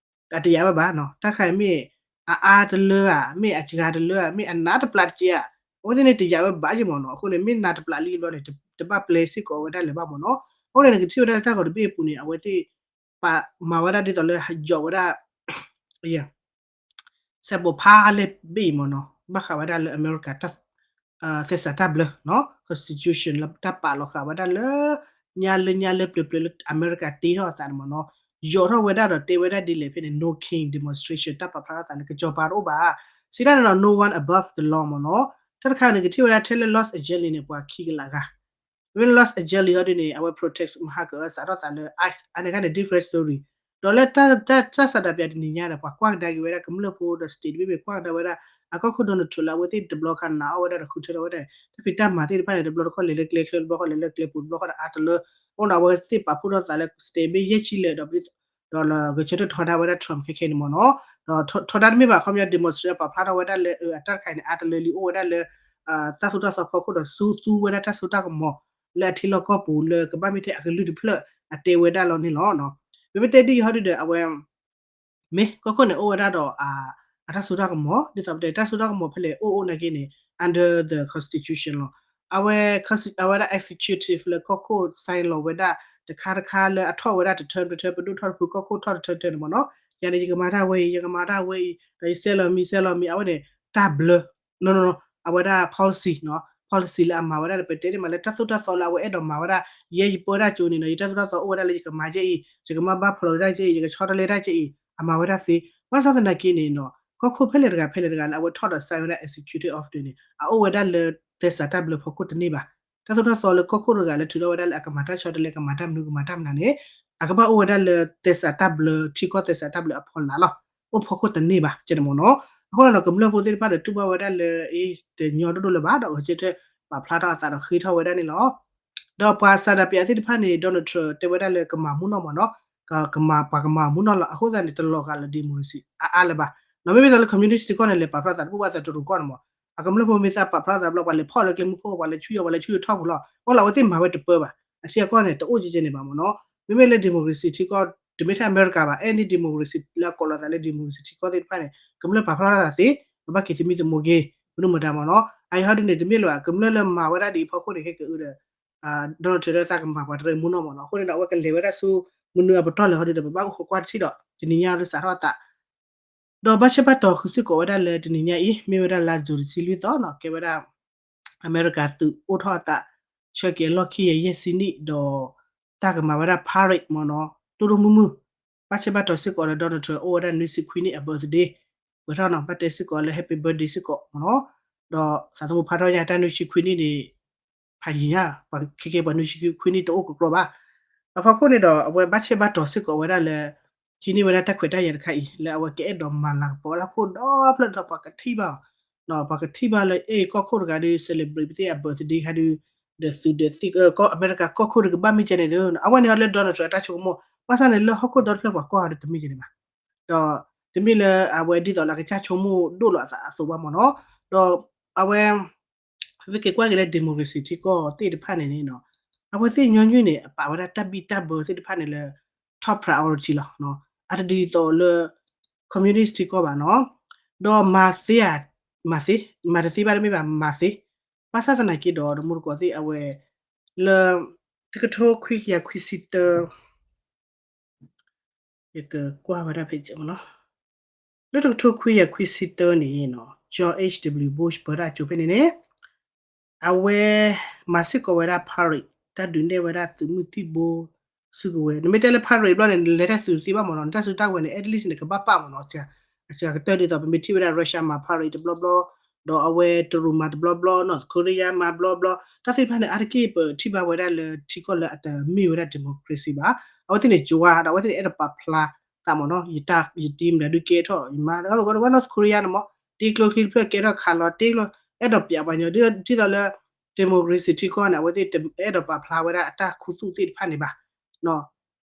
အတယာ်ဝဲဘၣ်နီၤ. တၢ်တခါအံၤမ့ၢ် အအါတလၢဧါ မ့ၢ်အစှၤတလၢဧါ မ့ၢ်အနးတပျးတစဲးဧါ အဝဲသ့ၣ်န့ၣ်တယာ်ဝဲဘၣ်က့မ့ၢ်နီၤ. အဃိန့ၣ် မ့ၢ်နးတပျးလံဘျီန့ၣ် တဘၣ်ပျဲစ့ၢ်ကီးဝဲဒၣ်လၢၤဘၣ်မ့ၢ်နီၤ. အဃိန့ၣ် နကထံၣ်ဝဲဒၣ်လၢတၢ်ဂီၤတဘ့ၣ်အပူၤန့ၣ် အဝဲသ့ၣ် ပာ်မၤဝဲဒၣ်ဒ်သိးလၢယီၤဝဲဒၣ် စဲးပိာ်ဖးလဲၣ်ဘ့ၣ်အံၤမ့ၢ်နီၤ ဘၣ်ဃးဝဲဒၣ်လၢအမဲရကၤ သဲစးတၢ်ဘျၢနီၤ constitution လၢတၢ်ပာ်လီၤဃာ်ဝဲဒၣ်လၢ ညါလၢညါလၢပျၢၤပျၢၤလၢအမဲရကၤတ့ထီၣ်အသးန့ၣ်မ့ၢ်နီၤ ယီၤထီၣ်ဝဲဒၣ်ဒီးတဲဝဲဒၣ်ဒ်လဲၣ်ဖဲန့ၣ် no king demonstration တၢ်ပာ်ဖျါထီၣ်သးလၢကစီၤပၤတအိၣ်ဘၣ် စံးတၢ်န့ၣ်ဒီး no one above the law မ့ၢ်နီၤ. တၢ်တခါန့ၣ် ကထံၣ်ဝဲဒၣ်ထဲလၢ Los Angeles န့ၣ် ပှၤခံကလးဂၤ မ့ၢ်လၢ Los Angeles ဟီဒ်န့ၣ် အဝဲ protest မဟါကစးထီၣ်သးလၢ ICE အန့ၣ်ခါန့ၣ် different story ဒီးလၢတၢ်ဆန္ဒပြတနံၤညါဒီး ပှၤကွၢ်ကဒါက့ၤဝဲဒၣ်ကမျၢၢ်ဖိဒီး state တဘ့ၣ်မ့ၢ်ကွၢ်ကဒါဝဲဒၣ် အကီၢ်ခိၣ် Donald Trump လၢအဝဲသ့ၣ်တဘျီခါနာ်အီၣ်ဝဲဒၣ်ဒီးဃုထၢထီၣ်ဝဲဒၣ် တၢ်ဖံးတၢ်မၤသ့ၣ်တဖၣ်န့ၣ် တဘျီတခီၣ်လဲၤလၢကျဲချၢ တဘျီခီၣ်လဲၤလၢကျဲပူၤ တဘျီခီၣ်ဒီးအါတလၢ အိၣ်ဒီးအဝဲသ့ၣ်ပာ်ဖှိၣ်ထီၣ်သးလၢ state ဘ့ၣ်ယဲၢ်ဆံလၢာ်ဒီး ဒီးလၢဂဲၤဆၢထၢၣ်ထီဒါဝဲဒၣ် Trump ခဲခဲန့ၣ်မ့ၢ်နီၤ ဒီးထီဒါတမ့ၢ်ဘၣ် ခီပညီ demonstration ပာ်ဖျါထီၣ်ဝဲဒၣ်လၢအတၢ်တခါအံၤန့ၣ် အါတလၢလံ အိၣ်ဝဲဒၣ်လၢ တၢ်သိၣ်တၢ်သီဖီခိၣ်ဒီး ဆူသူဝဲဒၣ်တၢ်စိတၢ်ကမီၤ လၢအထံလီၢ်ကီၢ်ပူၤလၢကဘၣ်မ့ၢ်ထဲအကလုၢ်တဖျၢၣ် အတဲဝဲဒၣ်လီၤန့ၣ်လီၤ. ပမ့ၢ်တဲဒ်အံၤဟီဒုဒီး အဝဲ မ့ၢ်ကီၢ်ခိၣ်န့ၣ် အိၣ်ဝဲဒၣ်ဒီး အတၢ်စိတၢ်ကမီၤ ဒ်သိးပတဲတၢ်စိတၢ်ကမီၤဖဲလဲၣ် အိၣ်အိၣ်နာ်က့န့ၣ် under the constitution လီၤ. အဝဲ အဝဲဒၣ် executive လၢကီၢ်ခိၣ် sign လီၤဝဲဒၣ် တခါတခါလၢအထီၣ်ဝဲဒၣ်တထၢတထၢ ပဒိၣ်ထီၣ်တဖု ကီၢ်ခိၣ်ထီၣ်တထၢတထၢန့ၣ်မ့ၢ်နီၤ ယၤန့ၣ် ယကမၤတၢ်ဝဲအံၤ ယကမၤတၢ်ဝဲအံၤ ဒီးယစဲးလီၤမံၤ စဲးလီၤမံၤ အဝဲန့ၣ် တၢ်ဘျၢ အဝဲဒၣ် policy နီၤ policy လၢအမၤဝဲဒၣ်ဒီး ပတဲန့ၣ်မးလၢတၢ်သိၣ်တၢ်သီလၢအဝဲအဲၣ်ဒိးမၤဝဲဒၣ် ယဲယပၢတၢ်ကၠိန့ၣ်နီၤ ယတၢ်သိၣ်တၢ်သီအိၣ်ဝဲဒၣ်လၢယကမၤကဲအံၤ ယကမၤဘၣ်ဖျိးတၢ်ကဲအံၤ ယကဆီတလဲတၢ်ကဲအံၤ အမၤဝဲဒၣ်သ့ ဘၣ်ဆၣ်သနာ်က့န့ၣ်နီၤ ကီၢ်ခိၣ်ဖဲလဲၣ်တဂၤဖဲလဲၣ်တဂၤလၢအဝဲထီၣ်ဒီး sign ဝဲဒၣ် executive order န့ၣ် အအိၣ်ဝဲဒၣ်လၢသဲစးတၢ်ဘျၢဖီခိၣ်တန့ၢ်ဘၣ်. တၢ်သိၣ်တၢ်သီလၢကီၢ်ခိၣ်တဂၤလၢထုးထီၣ်ဝဲဒၣ်လၢအကမၤတၢ်ဆီတလဲ ကမၤတၢ်မနုၤကမၤတၢ်မနုၤန့ၣ် အကဘၣ်အိၣ်ဝဲဒၣ်လၢသဲစးတၢ်ဘျၢ ထံကီၢ်သဲစးတၢ်ဘျၢအဖီလာ်လီၤ. အိၣ်ဖီခိၣ်တန့ၢ်ဘၣ် ကဲန့ၣ်မ့ၢ်နီၤ. အဃိန့ၣ်ဒီး ကမျၢၢ်ဖိသ့ၣ်တဖၣ်ဒီးတူၢ်ဘၣ်ဝဲဒၣ်လၢ အ့ တညီဒိၣ်ဒိၣ်လၢၤဘၣ်ဒီး ဂဲၤဆၢထၢၣ်ပာ်ဖျါထီၣ်အသးဒီးဃ့ထီၣ်ဝဲဒၣ်န့ၣ်လီၤ. ဒီးပှၤစၤဒၤပယးသ့ၣ်တဖၣ်န့ၣ် Donald Trump တဲဝဲဒၣ်လၢကမၤမူနီၢ်မ့ၢ်နီၤ, ကမၤပှၤကမၤမူနီၢ်လီၤ. အဃိသတးန့ၣ် တလီၤဂာ်လၢ democracy အါအါလၢၤဘၣ်. နီၤ မ့မ့ၢ်သိးလၢ communist ထံကီၢ်န့ၣ် လဲၤပာ်ဖျါသးတဘူၣ်ဘၣ်သးတရူးကီၢ်န့ၣ်မ့ၢ် အကမျၢၢ်ဖိမ့ၢ်သးပာ်ဖျါသးဘျီ ပှၤလဲၤဖီၣ်လၢကျဲမုၢ်ခိၣ် ပှၤလဲၤဆူယီၤ ပှၤလဲၤဆူယီၤထီၣ်ပူၤလီၤ. အဃိလၢအဝဲသ့ၣ်မၤဝဲတပၢဘၣ်. အထံအကီၢ်န့ၣ် တအိၣ်ကဲကဲန့ၣ်ဘၣ်မ့ၢ်နီၤ. မ့မ့ၢ်လၢ democracy ထံကီၢ် တမ့ၢ်ထဲအမဲရကၤဘၣ် any democracy လၢအကိးလီၤသးလၢ democracy ထံကီၢ်သ့ၣ်တဖၣ်န့ၣ် ကမျၢၢ်ပာ်ဖျါထီၣ်သးသ့ ပဘၣ်က့ၤသမံသမိးက့ၤ မနုၤမတၤမ့ၢ်နီၤ. အအံၤဟီဒုန့ၣ် တမ့ၢ်လၢၤဘၣ် ကမျၢၢ်လၢမၤဝဲဒၣ်ဒ်အံၤဖီခိၣ်န့ၣ် ခဲကအုဒီး Donald Trump ဒီးသးကမၤပှၤတရူးမူနီၢ်မ့ၢ်နီၤ. အဃိန့ၣ်ဒီး အဝဲကလဲၤဝဲဒၣ်ဆူ မနုၤအပတီၢ်လဲၣ်ဟီဒုဒီး ပဘၣ်အိၣ်ဃိကွၢ်တထံၣ်ဒီး တနံၤညါဒီးစးထီၣ်အသး ဒီးဘၣ်ဆၢဘၣ်တီၤဃုာ်စ့ၢ်ကီးဝဲဒၣ်လၢတနံၤညါအံၤ မ့ၢ်ဝဲဒၣ်လါ June တဆံလွံၢ်သီနီၤ ကဲဝဲဒၣ် အမဲရကၤသုးအိၣ်ထီၣ်အသး ဆၢက့ၤအလီၢ်ခံယဲၢ်ဆံနံၣ်ဒီး တၢ်ကမၤဝဲဒၣ် parade မ့ၢ်နီၤ ဒိၣ်ဒိၣ်မုၢ်မုၢ် ဘၣ်ဆၢဘၣ်တီၤစ့ၢ်ကီးဒီး Donald Trump အိၣ်ဝဲဒၣ်နွံဆံခွံနံၣ်အ birthday ပှဲၤထီၣ်နီၤ ဘၣ်တဲစ့ၢ်ကီးလၢ happy birthday စ့ၢ်ကီးမ့ၢ်နီၤ. ဒီးသးသမူဖးထီၣ်ညါ တၢ်နွံဆံခွံနံၣ်န့ၣ် ဖးယံၤညါ ပှၤခဲကဲပှၤနွံဆံခွံနံၣ်တအိၣ်ကကျီဘၣ်. အဖီခိၣ်န့ၣ်ဒီး အဝဲဘၣ်ဆၢဘၣ်တီၤစ့ၢ်ကီးဝဲဒၣ်လၢ ဟံးန့ၢ်ဝဲဒၣ်တၢ်ခွဲးတၢ်ယာ်တခါအံၤ လၢအဝဲကအဲၣ်ဒိးမၤလၤကပီၤဝဲဒၣ်ခိၣ်ဒီဖျၢၣ်ဒီးပှၤကထံၣ်ဘၣ်အီၤ ပှၤကထံၣ်ဘၣ်လၢ အဲၣ် ကီၢ်ခိၣ်တဂၤဒီး celebrate ပသ့ၣ်အ birthday ခါဒီး ဒီးသုးဒီးသံၣ် ကီၢ်အမဲရကၤကီၢ်ခိၣ်ဒီးကဘၣ်မ့ၢ်ကဲန့ၣ်သ့ အဝဲန့ၣ်အီၤလၢ Donald Trump အတၢ်ဆိကမိၣ် ဘၣ်ဆၣ်န့ၣ်လၢဟီၣ်ခိၣ်ဒီတဖျၢၣ်ပှၤကွၢ်အီၤဒီးတမ့ၢ်ကဲန့ၣ်ဘၣ်. ဒီးတမ့ၢ်လၢအဝဲဒ်သိးလၢအကစၢ်ဆိကမိၣ်ဒိၣ်လီၤအသးအသိးဘၣ်မ့ၢ်နီၤ. ဒီးအဝဲ ပက့ၤကွၢ်က့ၤလၢ democracy ထံကီၢ်သ့ၣ်တဖၣ်န့ၣ်န့ၣ်နီၤ အဝဲသ့ၣ်ညီနုၢ်န့ၣ် အပာ်ဝဲဒၣ်တၢ်ဘံၣ်တၢ်ဘၢသ့ၣ်တဖၣ်န့ၣ်လၢ top priority လီၤ. အတဒ်သိးလၢ communist ထံကီၢ်ဘၣ်နီၤ. ဒီးမၤသ့ဧါ, မၤသ့, မၤတသ့ဘၣ်တမ့ၢ်ဘၣ် မၤသ့. ဘၣ်ဆၣ်သနာ်က့ဒီး ဒီးမူတကိးသ့ၣ်အဝဲ လၢ တကထိခွံကယၤခွံဆံတၢ ယကကွၢ်ဝဲဒၣ်ဖဲမ့ၢ်နီၤ လၢတကထိခွံကယၤခွံဆံတၢန့ၣ်နီၤ George H W Bush ပၢတၢ်အစိၤဖဲန့ၣ်န့ၣ် အဝဲမၤစ့ၢ်ကီးဝဲဒၣ် parade တၢ်ဒုးနဲၣ်ဝဲဒၣ်သုးမုၢ်သံၣ်ဘိ စုကဝဲၤ နမ့ၢ်တဲလၢ parade ဘျီန့ၣ် နလဲၤတၢ်သုးသ့ဘၣ်မ့ၢ်နီၤ နတၢ်စုတၢ်ဝဲၤန့ၣ် at least န့ၣ် ကဘၣ်ပာ်မ့ၢ်နီၤ အစှၤကတၢၢ်ဒ်သိး ပမ့ၢ်ထံၣ်ဝဲဒၣ် Russia မၤ parade တဘျီဘျီ ဒီးအဝဲတရူးမၤတဘျီဘျီ North Korea မၤဘျီဘျီ တၢ်သ့ၣ်တဖၣ်န့ၣ် အါတက့ၢ်ပထံၣ်ဘၣ်ဝဲဒၣ်လၢထံကီၢ်လၢအတမ့ၢ်ဝဲဒၣ် democracy ဘၣ်. အဝဲသ့ၣ်န့ၣ် ယွၤဒီး အဝဲသ့ၣ်န့ၣ် အဲၣ်ဒိးပာ်ဖျါသးမ့ၢ်နီၤ ယတၢ်ယတံၤမနုၤဒုးကဲထီၣ် ယမါ North Korea န့ၣ်မ့ၢ် တ့ကျိချံတဖျၢၣ်ကဲထီၣ်ခးလီၤ တ့ကျိ အဲၣ်ဒိးပျးပှၤညီ ဒ်သိးလၢ democracy ထံကီၢ်န့ၣ် အဝဲသ့ၣ်အဲၣ်ဒိးပာ်ဖျါဝဲဒၣ်အတၢ်ခူသူၣ်သ့ၣ်တဖၣ်န့ၣ်ဘၣ်.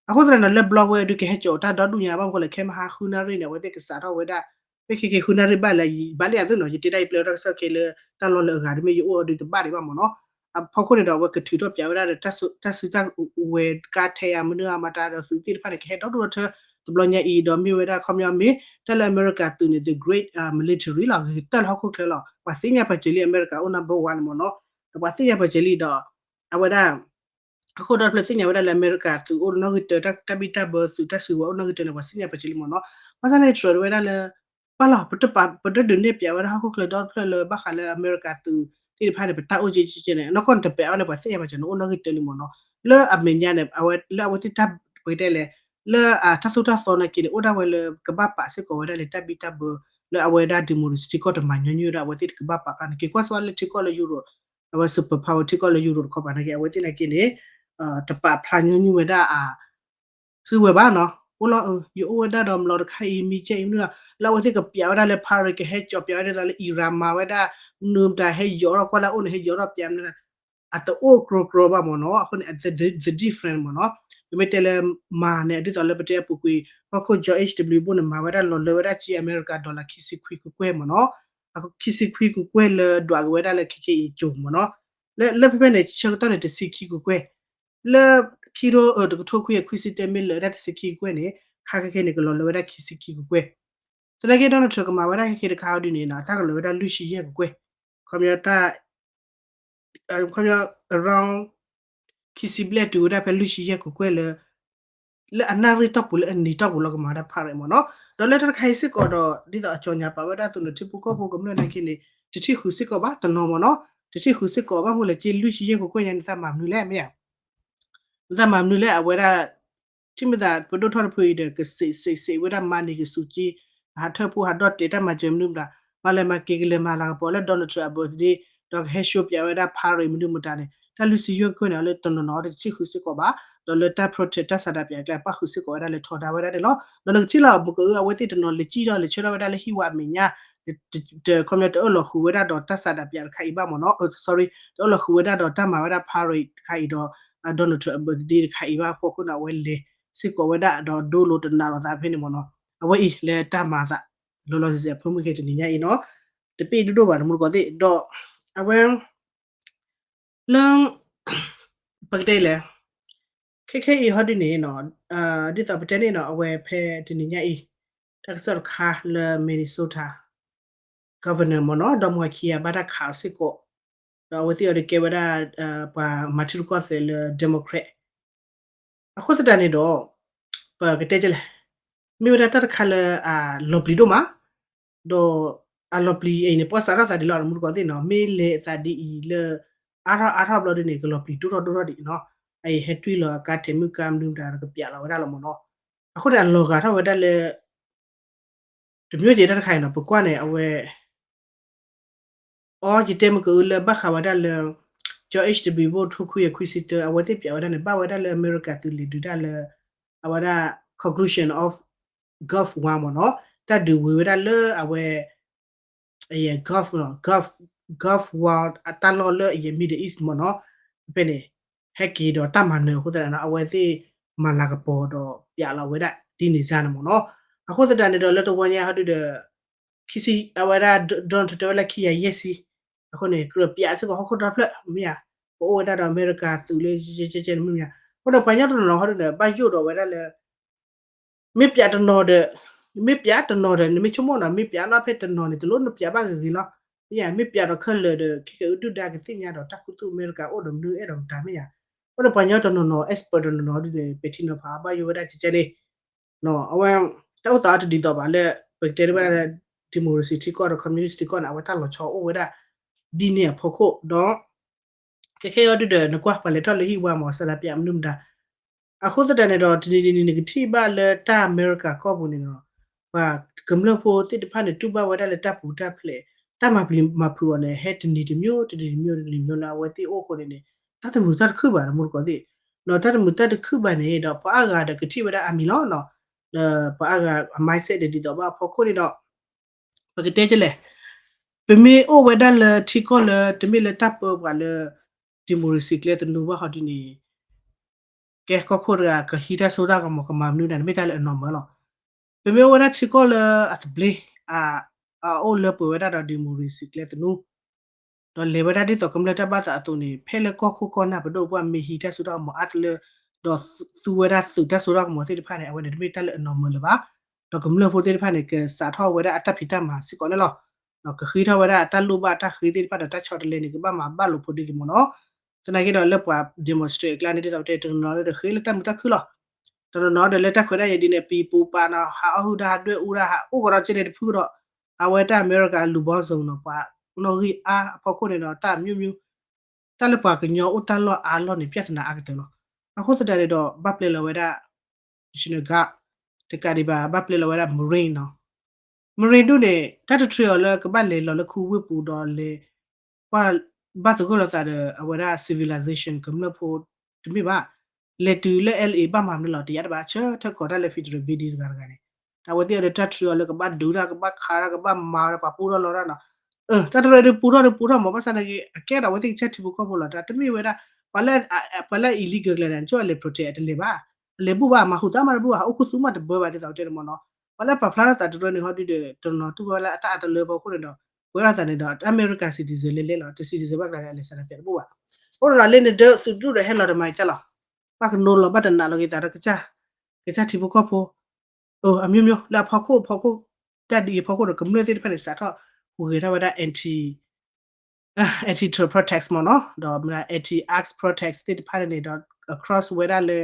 အဃိသတးန့ၣ် လၢဘျီဝဲဒုးကဟဲစိာ်တၢ်ဒီဒူၣ်ညါ ဘၣ်မနုၤဃိလဲၣ် ခဲမဟါဃုနၣ်ရံၣ်န့ၣ် အဝဲသ့ၣ်ကစးထီၣ်ဝဲဒၣ် မ့ၢ်ခဲက့ၤဃုနၣ်ရံၣ်ဘၣ်လဲၣ် ဘၣ်လံအသိးနီၤ ယတဲဒၣ်ယပျဲၢ်ဝဲဒၣ်ကစၢၢ်ခဲလၢ တၢ်လီၢ်လၢအဂၤတမ့ၢ်ယအိၣ်အီၤဒုးတဘၣ်ဒံးဘၣ်မ့ၢ်နီၤ. အဖီခိၣ်န့ၣ်ဒီး အဝဲကထုးထီၣ်ပျးဝဲဒၣ်ဒီး တၢ်စုတၢ်ဝဲၤကါထဲအမနုၤအမတၤဒီးသုးသ့ၣ်တဖၣ်န့ၣ် ကဟဲဒီဒူၣ်ဒီထၢ တဘျီညါအံၤဒီးမ့ၢ်ဝဲဒၣ်ခီပညီမ့ၢ် တၢ်လၢအမဲရကၤသုးန့ၣ် the great military လီၤ ဂ့ၤကတၢၢ်လၢဟီၣ်ခိၣ်ချၢလီၤ ပှၤသ့ၣ်ညါပၢၢ်စၢၤလံ အမဲရကၤအိၣ် number one န့ၣ်မ့ၢ်နီၤ ဒီးပှၤသ့ၣ်ညါပၢၢ်စၢၤလံဒီး အဝဲဒၣ် အဃိဒီးဖျၢၣ်သ့ၣ်ညါဝဲဒၣ်လၢအမဲရကၤသုးအိၣ်နီၣ်ဂံၢ်တၢ တၢ်ဘံၣ်တၢ်ဘၢသုးတၢ်စုကဝဲၤအိၣ်နီၣ်ဂံၢ်တၢန့ၣ် ပှၤသ့ၣ်ညါပၢၢ်စၢၤလံမ့ၢ်နီၤ. ဘၣ်ဆၣ်န့ၣ် Trump တဲဝဲဒၣ်လၢ ပၢ်လီၤ ပတဒုးနဲၣ်ပျးဝဲဒၣ်ဟီၣ်ခိၣ်ချၢဒီတဖျၢၣ်လၢဘၣ်ဃးလၢအမဲရကၤသုးသ့ၣ်တဖၣ်န့ၣ် ပတၢ်အိၣ်ကဲကဲန့ၣ် နီၢ်ကီၢ်န့ၣ်တပျးဝဲန့ၣ် ပှၤသ့ၣ်ညါပၢၢ်စၢၤန့ၣ် အိၣ်နီၣ်ဂံၢ်တၢလံမ့ၢ်နီၤ. လၢအမဲာ်ညါန့ၣ် အဝဲလၢအဝဲသ့ၣ်တၢ်ပကတဲလဲၣ် လၢအတၢ်သိၣ်တၢ်သီနာ်က့န့ၣ် အိၣ်ဒၣ်ဝဲလၢကဘၣ်ပာ်စ့ၢ်ကီးဝဲဒၣ်လၢတၢ်ဘံၣ်တၢ်ဘၢ လၢအဝဲဒၣ် democracy ထံကီၢ်တမၤညီနုၢ်ဝဲဒၣ် အဝဲသ့ၣ်တကဘၣ်ပာ်ဖျါန့ၣ် က့ၤကွၢ်စ့ၢ်ကီးလၢထံကီၢ်လၢ Europe အဝဲ super power ထံကီၢ်လၢ Europe တခီပၤနာ်က့ အဝဲသ့ၣ်နာ်က့န့ၣ် တပာ်ဖျါညီနုၢ်ဝဲဒၣ်အ စုကဝဲၤဘၣ်နီၤ. အိၣ်လီၤ ယအိၣ်ဝဲဒၣ်ဒီးမျိာ်တခါအံၤ မံကဲအံၤမနုၤလီၤ လၢအဝဲသ့ၣ်ကပျးဝဲဒၣ်လၢ parade ကဟဲစိာ်ပျးဝဲဒၣ်လၢ Iran မၤဝဲဒၣ် မနုၤမတၤ ဟဲယိးထီၣ်ကွၢ်လၢအအိၣ်န့ၣ် ဟဲယိးထီၣ်ပျးမနုၤ အတအိၣ်ကြီကြီဘၣ်မ့ၢ်နီၤ. အဃိန့ၣ် the different မ့ၢ်နီၤ. ပမ့ၢ်တဲလၢမၤန့ၣ် ဒ်သိးလၢပတဲအပူၤကွံာ် ဟီၣ်ခိၣ် George H W Bush န့ၣ် မၤဝဲဒၣ်လီၤလၢဝဲဒၣ်စ့အမဲရကၤ dollar ခံဆံခွံကကွဲၢ်မ့ၢ်နီၤ. ခံဆံခွံကကွဲၢ်လၢဒွးက့ၤဝဲဒၣ်လၢ ခဲကဲအံၤ ကၠိၤမ့ၢ်နီၤ. လၢလၢဖဲဖဲန့ၣ် ဆၢကတီၢ်န့ၣ် တဆံခံကကွဲၢ် လၢခံထိ တကထိခွံကယၤခွံဆံတၢ မ့ၢ်လၢာ်ဝဲဒၣ်တဆံခံကကွဲၢ်န့ၣ် ခါခဲခဲန့ၣ် ကလီၤလၢဝဲဒၣ်ခံဆံခံကကွဲၢ်. သနာ်က့ Donald Trump ကမၤဝဲဒၣ်ခဲခဲတခါအီၤဒ်န့ၣ် တၢ်ကလီၤဝဲဒၣ်လွံၢ်ဆံယဲၢ်ကကွဲၢ် ခီပညီတၢ် ခီပညီ around ခံဆံဘျဲၣ်တုၤဝဲဒၣ်ဖဲလွံၢ်ဆံယဲၢ်ကကွဲၢ်လၢ လၢအနၣ်ရံၣ်တီၢ်ပူၤလၢအနံၤတီၢ်ပူၤလီၤ ကမၤဝဲဒၣ် parade မ့ၢ်နီၤ. ဒီးလၢတၢ်တခါအံၤစ့ၢ်ကီးဒီး ဒ်သိးအကၠီၣ်ညါပာ်ဝဲဒၣ်အသိးန့ၣ် ထံဖိကီၢ်ဖိကမျၢၢ်နာ်က့န့ၣ် တထံၣ်ဃုာ်စ့ၢ်ကီးဘၣ်တနီၤမ့ၢ်နီၤ. တဆံဃုာ်စ့ၢ်ကီး ဘၣ်မနုၤလဲၣ် က့လွံၢ်ဆံယဲၢ်ကကွဲၢ်ညါန့ၣ် သးမၤမနုၤလဲၣ် မ့ၢ်ဧါ. နသးမၤမနုၤလဲၣ် အဝဲဒၣ် ထံၣ်မ့ၢ်သး ပဒိၣ်ထီၣ်တဖုအံၤဒီး ကစံးစံးစံးဝဲဒၣ်မၤန့ၢ်က့ၤဆူၣ်က့ ဟးထၢဖှိၣ်ဟးဒီၣ်တဲာ်တၢ်မၤစၢၤမနုၤမတၤ, မၤလဲၤမၤက့ၤကလဲၤမၤလၤကပီၤလၢ Donald Trump အ birthday ဒီးကဟဲ show ပၠးဝဲဒၣ် parade မနုၤမတၤန့ၣ် တၢ်လွံၢ်ဆံယဲၢ်ကကွဲၢ်န့ၣ် အလၢတနီၤနီၤတဆံဃုာ်စ့ၢ်ကီးဘၣ်, ဒီးလၢတၢ် protest တၢ်ဆန္ဒပြအကျါ ပၣ်ဃုာ်စ့ၢ်ကီးဝဲဒၣ်လၢထီဒါဝဲဒၣ်န့ၣ်လီၤ. ဒီးနကထံၣ်လီၤ မ့ၢ်ကအု အဝဲသ့ၣ်တနီၤလဲၤစံၣ်ထီၣ်လဲၤဆၢထၢၣ်ဝဲဒၣ်လၢဟံၣ်ဝါအမဲာ်ညါ တခီပညီတအၢၣ်လီၤဃုာ်ဝဲဒၣ်ဒီးတၢ်ဆန္ဒပြတခါအံၤဘၣ်မ့ၢ်နီၤ, sorry တအၢၣ်လီၤဃုာ်ဝဲဒၣ်ဒီးတၢ်မၤဝဲဒၣ် parade တခါအံၤဒီး Donald Trump birthday တခါအံၤဘၣ်အဖီခိၣ်န့ၣ် အဝဲလဲၤစ့ၢ်ကီးဝဲဒၣ်ဒီးဒိလိာ်တနာ်လိာ်သးဖဲန့ၣ်မ့ၢ်နီၤ, အဝဲအံၤလၢတၢ်မၤသး လီၤလီၤဆဲးဆဲး အဖၢမုၢ်ကဲတနံၤညါအံၤနီၤ, တပ့ၢ်ဒိၣ်ဒိၣ်ဘၣ်တမူတကိးသ့ၣ်ဒီး အဝဲ လၢ ပကတဲလဲၣ် ခဲခဲအံၤဟီဒ်န့ၣ်နီၤ, ဒ်သိးပတဲန့ၣ်နီၤ အဝဲဖဲတနံၤညါအံၤ တၢ်ကစီၣ်တခါလၢ Minnesota governor မ့ၢ်နီၤ ဒီးမွၤခံဂၤဘၣ်တၢ်ခးအီၤစ့ၢ်ကီး, ဒီးအဝဲသ့ၣ်အီၤဒုးကဲဝဲဒၣ် ပှၤမၤထံရူၢ်ကီၢ်သဲးလၢ Democrat အဃိသတးန့ၣ်ဒီး ပကတဲကလဲၣ်, မ့ၢ်ဝဲဒၣ်တၢ်တခါလၢအလီၤပျံၤဒိၣ်မး, ဒီးအလီၤပျံၤအံၤန့ၣ် ပှၤစးထီၣ်သးဒ်လီၤ တမူတကိးသ့ၣ်နီၤ, မ့ၢ်လဲၤအသးဒ်အံၤလၢ အါထီၣ်အါထီၣ်ဘျီဒ်န့ၣ် ကလီၤပျံၤဒိၣ်ထီၣ်ဒိၣ်ထီၣ်ဒံးနီၤ, အအံၤဟဲတွံၢ်လီၤအကါထဲးမုၢ်ကါမနုၤမတၤဒီးကပျးလီၤဝဲဒၣ်လီၤမ့ၢ်နီၤ, အဃိန့ၣ် အလီၤဂာ်ထီၣ်ဝဲဒၣ်လၢ တမျိုးက့ၤတၢ်တခါအံၤနီၤ ပကွၢ်န့ၣ် အဝဲ အီ ယတဲမ့ၢ်ကအုလၢဘၣ်ဃးဝဲဒၣ်လၢ George H W Bush ထိခွံယၤခွံဆံတၢ အဝဲသ့ၣ်ပၠးဝဲဒၣ်န့ၣ် ဘၣ်ဝဲဒၣ်လၢအမဲရကၤသုးလဲၤဒုးတၢ်လၢ အဝဲဒၣ် conclusion of Gulf War မ့ၢ်နီၤ, တၢ်ဒုးဝံၤဝဲဒၣ်လၢအဝဲ အယဲ Gulf Gulf Gulf War အတၢ်လီၢ်လၢအယဲ Middle East မ့ၢ်နီၤ, ဖဲန့ၣ် ဟဲက့ၤဒီးတၢ်မၤနၢၤအဃိသတးန့ၣ် အဝဲသ့ၣ်မၤလၤကပီၤဒီးပၠးလီၤဝဲဒၣ် ဒ်န့ၣ်စ့ၢ်န့ၣ်မ့ၢ်နီၤ, အဃိသတးန့ၣ်ဒီးလၢတဝီညါဟီဒုဒီး ခံဆံ အဝဲဒၣ် Donald Trump တဲဝဲလၢခံဂၤယဲၢ်ဆံ, အဃိန့ၣ် ကြၢးပၠးစ့ၢ်ကီးဟီၣ်ခိၣ်ဒီဖျၢၣ် မ့ၢ်ဧါ, ပအိၣ်ဝဲဒၣ်ဒီးအမဲရကၤသုးလၢကဲကဲကဲန့ၣ်မ့ၢ်ဧါ, အဃိဒီးပှၤကညီတနီၤနီၤဟီဒုဒီး ဘၣ်ယိၣ်ဒီးဝဲဒၣ်လၢ မ့ၢ်ပၠးတနီၤဒီး မ့ၢ်ပၠးတနီၤဒီး နမ့ၢ်ဆိကမိၣ်ဒီး မ့ၢ်ပၠးလီၤဖဲတနီၤန့ၣ် တလိၣ်နပၠးဘၣ်ဂ့ၤဂ့ၤလီၤ, မ့ၢ်ဧါ, မ့ၢ်ပၠးဒီးခဲလၢာ်ဒီး ခဲကဲအုဒုၣ်ဒါကသ့ၣ်ညါဒီးတၢ်ခူသူၣ်အမဲရကၤအိၣ်ဒီးမနုၤအဲၣ်ဒိးမတၤမ့ၢ်ဧါ, အဃိဒီးပှၤကညီတနီၤနီၤ expert တနီၤနီၤဒ်န့ၣ် ပဲာ်ထံနီၤဖးဘၣ်ယိၣ်ဝဲဒၣ်ကဲကဲန့ၣ် အဝဲ တၢ်အိၣ်သးအီၤတဒ်သိးဘၣ်လၢ ပကတဲတဝဲဒၣ်လၢ democracy ထံကီၢ်ဒီး communist ထံကီၢ်န့ၣ် အဝဲတၢ်လီၤဆီအိၣ်ဝဲဒၣ် ဒ်န့ၣ်အဖီခိၣ်ဒီး ခဲခဲအံၤဒုဒီး နကွၢ်ပှၤလဲၤထီၣ်လၢဟံၣ်ဝါမ့ၢ် ဆန္ဒပြမနုၤမတၤ, အဃိသတးန့ၣ်ဒီး တနံၤတနံၤနကထံၣ်ဘၣ်လၢတၢ်အမဲရကၤကီၢ်ပူၤန့ၣ်ဒီး ပှၤကမျၢၢ်ဖိသ့ၣ်တဖၣ်န့ၣ် တူၢ်ဘၣ်ဝဲဒၣ်လၢတၢ်ပူၤတၢ်ဖျဲး တၢ်မၤပျံၤမၤဖုးအီၤန့ၣ် ဟဲတနံၤတမျိုး တနံၤတမျိုး တနံၤတမျိုးလၢအဝဲသ့ၣ်အိၣ်အဃိန့ၣ်န့ၣ် တၢ်တမုာ်တၢ်တခုၣ်ဘၣ်တမူတကိးသ့ၣ်, ဒီးတၢ်တမုာ်တၢ်တခုၣ်ဘၣ်န့ၣ်ဒီး ပှၤအါဂၤဒီးကထံၣ်ဝဲဒၣ်အါမံၤလီၤနီၤ, ဒီးပှၤအါဂၤအ mindset တဒ်သိးဘၣ်အဖီခိၣ်န့ၣ်ဒီး ပကတဲကလဲၣ်, ပမ့ၢ်အိၣ်ဝဲဒၣ်လၢထံကီၢ်လၢ တမ့ၢ်လၢတၢ်ပၢပှၤလၢ democracy ကျဲသနူဘၣ်ဟီဒ်န့ၣ် ကဲကီၢ်ခိၣ်တဂၤ ကဟံးတၢ်စိတၢ်ကမီၤ ကမၤမနုၤဒၣ်န့ၣ် မ့ၢ်တၢ်လၢအ normal လီၤ. ပမ့ၢ်အိၣ်ဝဲဒၣ်ထံကီၢ်လၢအသဘျ့ အအိၣ်လၢပှဲၤဝဲဒၣ်ဒီး democracy ကျဲသနူ ဒီးလဲၤဝဲဒၣ်ဒ်သိးကမျၢၢ်တၢ်ဘၣ်သးအသိးန့ၣ် ဖဲလၢကီၢ်ခိၣ်ကီၢ်နၢ်ပဒိၣ်ပှၢ်မ့ၢ်ဟံးတၢ်စိတၢ်ကမီၤအါတလၢ ဒီးသူဝဲဒၣ်သုးတၢ်စိတၢ်ကမီၤသ့ၣ်တဖၣ်န့ၣ် အဝဲန့ၣ်တမ့ၢ်တၢ်လၢအ normal လၢၤဘၣ်. ဒီးကမျၢၢ်ဖိသ့ၣ်တဖၣ်န့ၣ် ကစးထီၣ်ဝဲဒၣ်အတၢ်ဖံးတၢ်မၤစ့ၢ်ကီးန့ၣ်လီၤ. ကဃ့ထီၣ်ဝဲဒၣ်အတၢ်လိၣ်ဘၣ်တၢ်ဃ့သ့ၣ်တဖၣ်ဒီးတၢ်ဆီတလဲန့ၣ် ကဘၣ်မၤဘၣ်လိာ်ဖိဒ့က့ၤမ့ၢ်နီၤ. သနာ်က့ဒီးလၢပှၤ demonstrate အကျါန့ၣ် ဒ်သိးပတဲတနီၤနီၤဒီးဃ့လၢတၢ်မုာ်တၢ်ခုၣ်လီၤ. တနီၤနီၤဒီးလၢတၢ်ခွဲးတၢ်ယာ်ဒ်န့ၣ် ပံၤပူၤပာ်နီၤ ဟးအီၣ်ဟုၣ်တၢ်ဟးဒွဲၣ်အူတၢ်ဟး အိၣ်ကဒီးကဲန့ၣ်တဖုကဒီး အဝဲတၢ်အမဲရကၤလူၤဘီစိၤနီၤ ပှၤနီၣ်ဂံၢ်အါအဖီခိၣ်န့ၣ်ဒီး တၢ်မျိုးမျိုး တၢ်လၢပှၤကညီအိၣ်တၢ်လီၢ်အါလီၢ်န့ၣ် ပြဿနာအါကတၢၢ်လီၤ. အဃိသတးန့ၣ်ဒီး ဘၣ်ပျဲလီၤဝဲဒၣ် National Guard တကးဒံးဘၣ် ဘၣ်ပျဲလီၤဝဲဒၣ် Marine နီၤ. Marine ဒ်န့ၣ် တၢ်တtrainအီၤလၢကဘၣ်လဲၤလီၤလၢခူဝ့ၢ်ပူၤဒီးလဲၤ ကွၢ်ဘၣ်သဂၢၢ်လိာ်သးဒီး အဝဲဒၣ် civilization ကမျၢၢ်ဖိတမ့ၢ်ဘၣ်. လဲၤတုၤလၢ L A ဘၣ်မၤမနုၤလီၤ တယါတဘၣ် ဆၢထၢၣ်ကိးတၢ်လၢ Federal Building တဂၤတဂၤန့ၣ် တၢ်ဝဲသ့ၣ်အီၤဒီးတၢ်trainအီၤလၢ ကဘၣ်ဒုးတၢ် ကဘၣ်ခးတၢ် ကဘၣ်မၤတၢ် ပှၤပူထီၣ်လီၤတၢ်နီၤ. တၢ်တရၢဒီးပူထီၣ်ဒီးပူထီၣ်မး ဘၣ်ဆၣ်သနာ်က့ အကဲဒီးအဝဲသ့ၣ်ကစၢ်ထံဖိကီၢ်ဖိလီၤ. တၢ်တမ့ၢ်ဝဲဒၣ် ပှၤလၢ ပှၤလၢ illegal ကျဲန့ၣ် နဆိကမိၣ်လဲၤ protest အတလဲၤဘၣ်. အလဲၤဘူၣ်ဘၣ် အမၤဟူးသးမးတဘူၣ်ဘၣ် ဟးအိၣ်ခူသူၣ်မးတဘၢဘၣ် ဒ်သိးတဲန့ၣ်မ့ၢ်နီၤ. ပှၤလၢပာ်ဖျါထီၣ်သးတရၢန့ၣ် ဟီဒုဒီး တနီၤတူၢ်ဘၣ်ဝဲလၢအတၢ်အတလၢဖီခိၣ်န့ၣ်ဒီး ပှဲၤထီၣ်သးန့ၣ်ဒီး America citizen လဲၤလဲၤလီၤ တ citizen ဘၣ်ကျါန့ၣ် အလဲၤဆန္ဒပြတဘူၣ်ဘၣ်. အိၣ်ဒီးလီၤလၢန့ၣ်ဒီး သုးဒူၣ်ဒီးဟဲလီၤတမၤကၢ်လီၤ. ဘၣ်ကနိးလီၤဘၣ်တနာ်လီၤက့ၤသးဒီးကစၢ် ကစၢ်ထံဖိကီၢ်ဖိ အမျိုးမျိုး လၢအဖီခိၣ်ဖီခိၣ် တၢ်ဒ်အံၤအဖီခိၣ်ဒီး ကမျၢၢ်သ့ၣ်တဖၣ်န့ၣ် စးထီၣ်ဟူးဂဲၤထီၣ်ဝဲဒၣ် anti anti drug protest မ့ၢ်နီၤ ဒီး anti arms protest သ့ၣ်တဖၣ်န့ၣ်ဒီး across ဝဲဒၣ်လၢ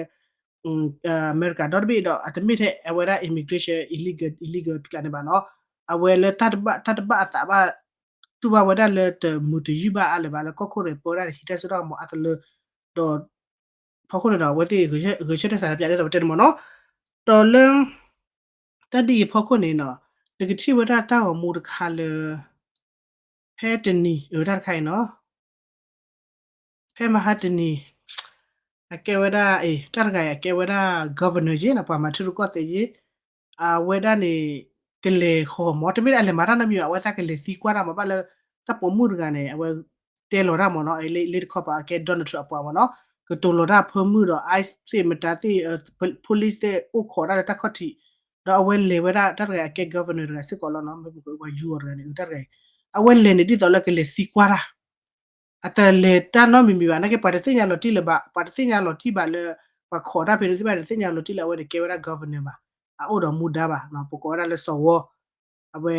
အမဲရကၤဒီတဘ့ၣ်ဒီး အတမ့ၢ်ထဲအဝဲဒၣ် immigration illegal illegal ကျါန့ၣ်ဘၣ်နီၤ အဝဲလၢတၢ်တဘၣ်တၢ်တဘၣ်အသးဘၣ် တူၢ်ဘၣ်ဝဲဒၣ်လၢတမုာ်တယုၢ်ဘၣ်အါလၢၤဘၣ် လၢကီၢ်ခိၣ်ဒီးပၢဝဲဒၣ်ဟံးတၢ်စိတၢ်ကမီၤအါတလၢ ဒီး ဖီခိၣ်န့ၣ်ဒီး အဝဲသ့ၣ်ဂဲၤဆၢထၢၣ်စးတပျးဒ်သိးပတဲန့ၣ်မ့ၢ်နီၤ, ဒီးလၢ တၢ်ဒ်အံၤဖီခိၣ်န့ၣ်နီၤ, နကထံၣ်ဝဲဒၣ်တၢ်ဂီၤမူတခါလၢ ဖဲတနံၤ အတၢ်တခါအံၤနီၤ ဖဲမဟါတနံၤ အကဲဝဲဒၣ် အ့ တၢ်တဂၤအံၤ အကဲဝဲဒၣ် governor ယ့ၣ်နီၤ ပှၤမၤထံရူၢ်ကီၢ်သဲးယ့ၣ်, အဝဲဒၣ်န့ၣ် ကလဲၤဃီၤမး တမ့ၢ်အလဲၤမၤတၢ်နီတမံၤဘၣ် အဝဲသးကလဲၤသံကွၢ်တၢ်မး ဘၣ်လၢ တၢ်ပိာ်မုၣ်တဂၤန့ၣ် အဝဲတဲလီၤတၢ်မ့ၢ်နီၤ လၢတခီပၤအကဲ Donald Trump အပှၤမ့ၢ်နီၤ, ကတိၤလီၤတၢ်ဖၢမုၢ်ဒီး ICE သ့ၣ်မတၤသ့ၣ် police သ့ၣ်အိၣ်ခိးတၢ်လၢတၢ်ခီၣ်ထံး, ဒီးအဝဲလဲၤဝဲဒၣ်တၢ်တဂၤအကဲ governor တဂၤစ့ၢ်ကီးလီၤနီၤ မ့ၢ်ပှၤယူၤအီၤတဂၤန့ၣ် တၢ်တဂၤအံၤ အဝဲလဲၤန့ၣ်ဒ်သိးလၢကလဲၤသံကွၢ်တၢ် အတလဲၤတၢ်နီတမံၤမံၤဘၣ် နာ်က့ပှၤတသ့ၣ်ညါလီၤတံၢ်လၢၤဘၣ် ပှၤတသ့ၣ်ညါလီၤတံၢ်ဘၣ်လၢ ပှၤခိးတၢ်ဖဲန့ၣ်သ့ၣ်တဖၣ်န့ၣ် တသ့ၣ်ညါလီၤတံၢ်လၢအဝဲန့ၣ်ကဲဝဲဒၣ် governor ဘၣ်, အအိၣ်ဒီးမူဒါဘၣ် ပကိးဝဲဒၣ်လၢစီၤဝီ, အဝဲ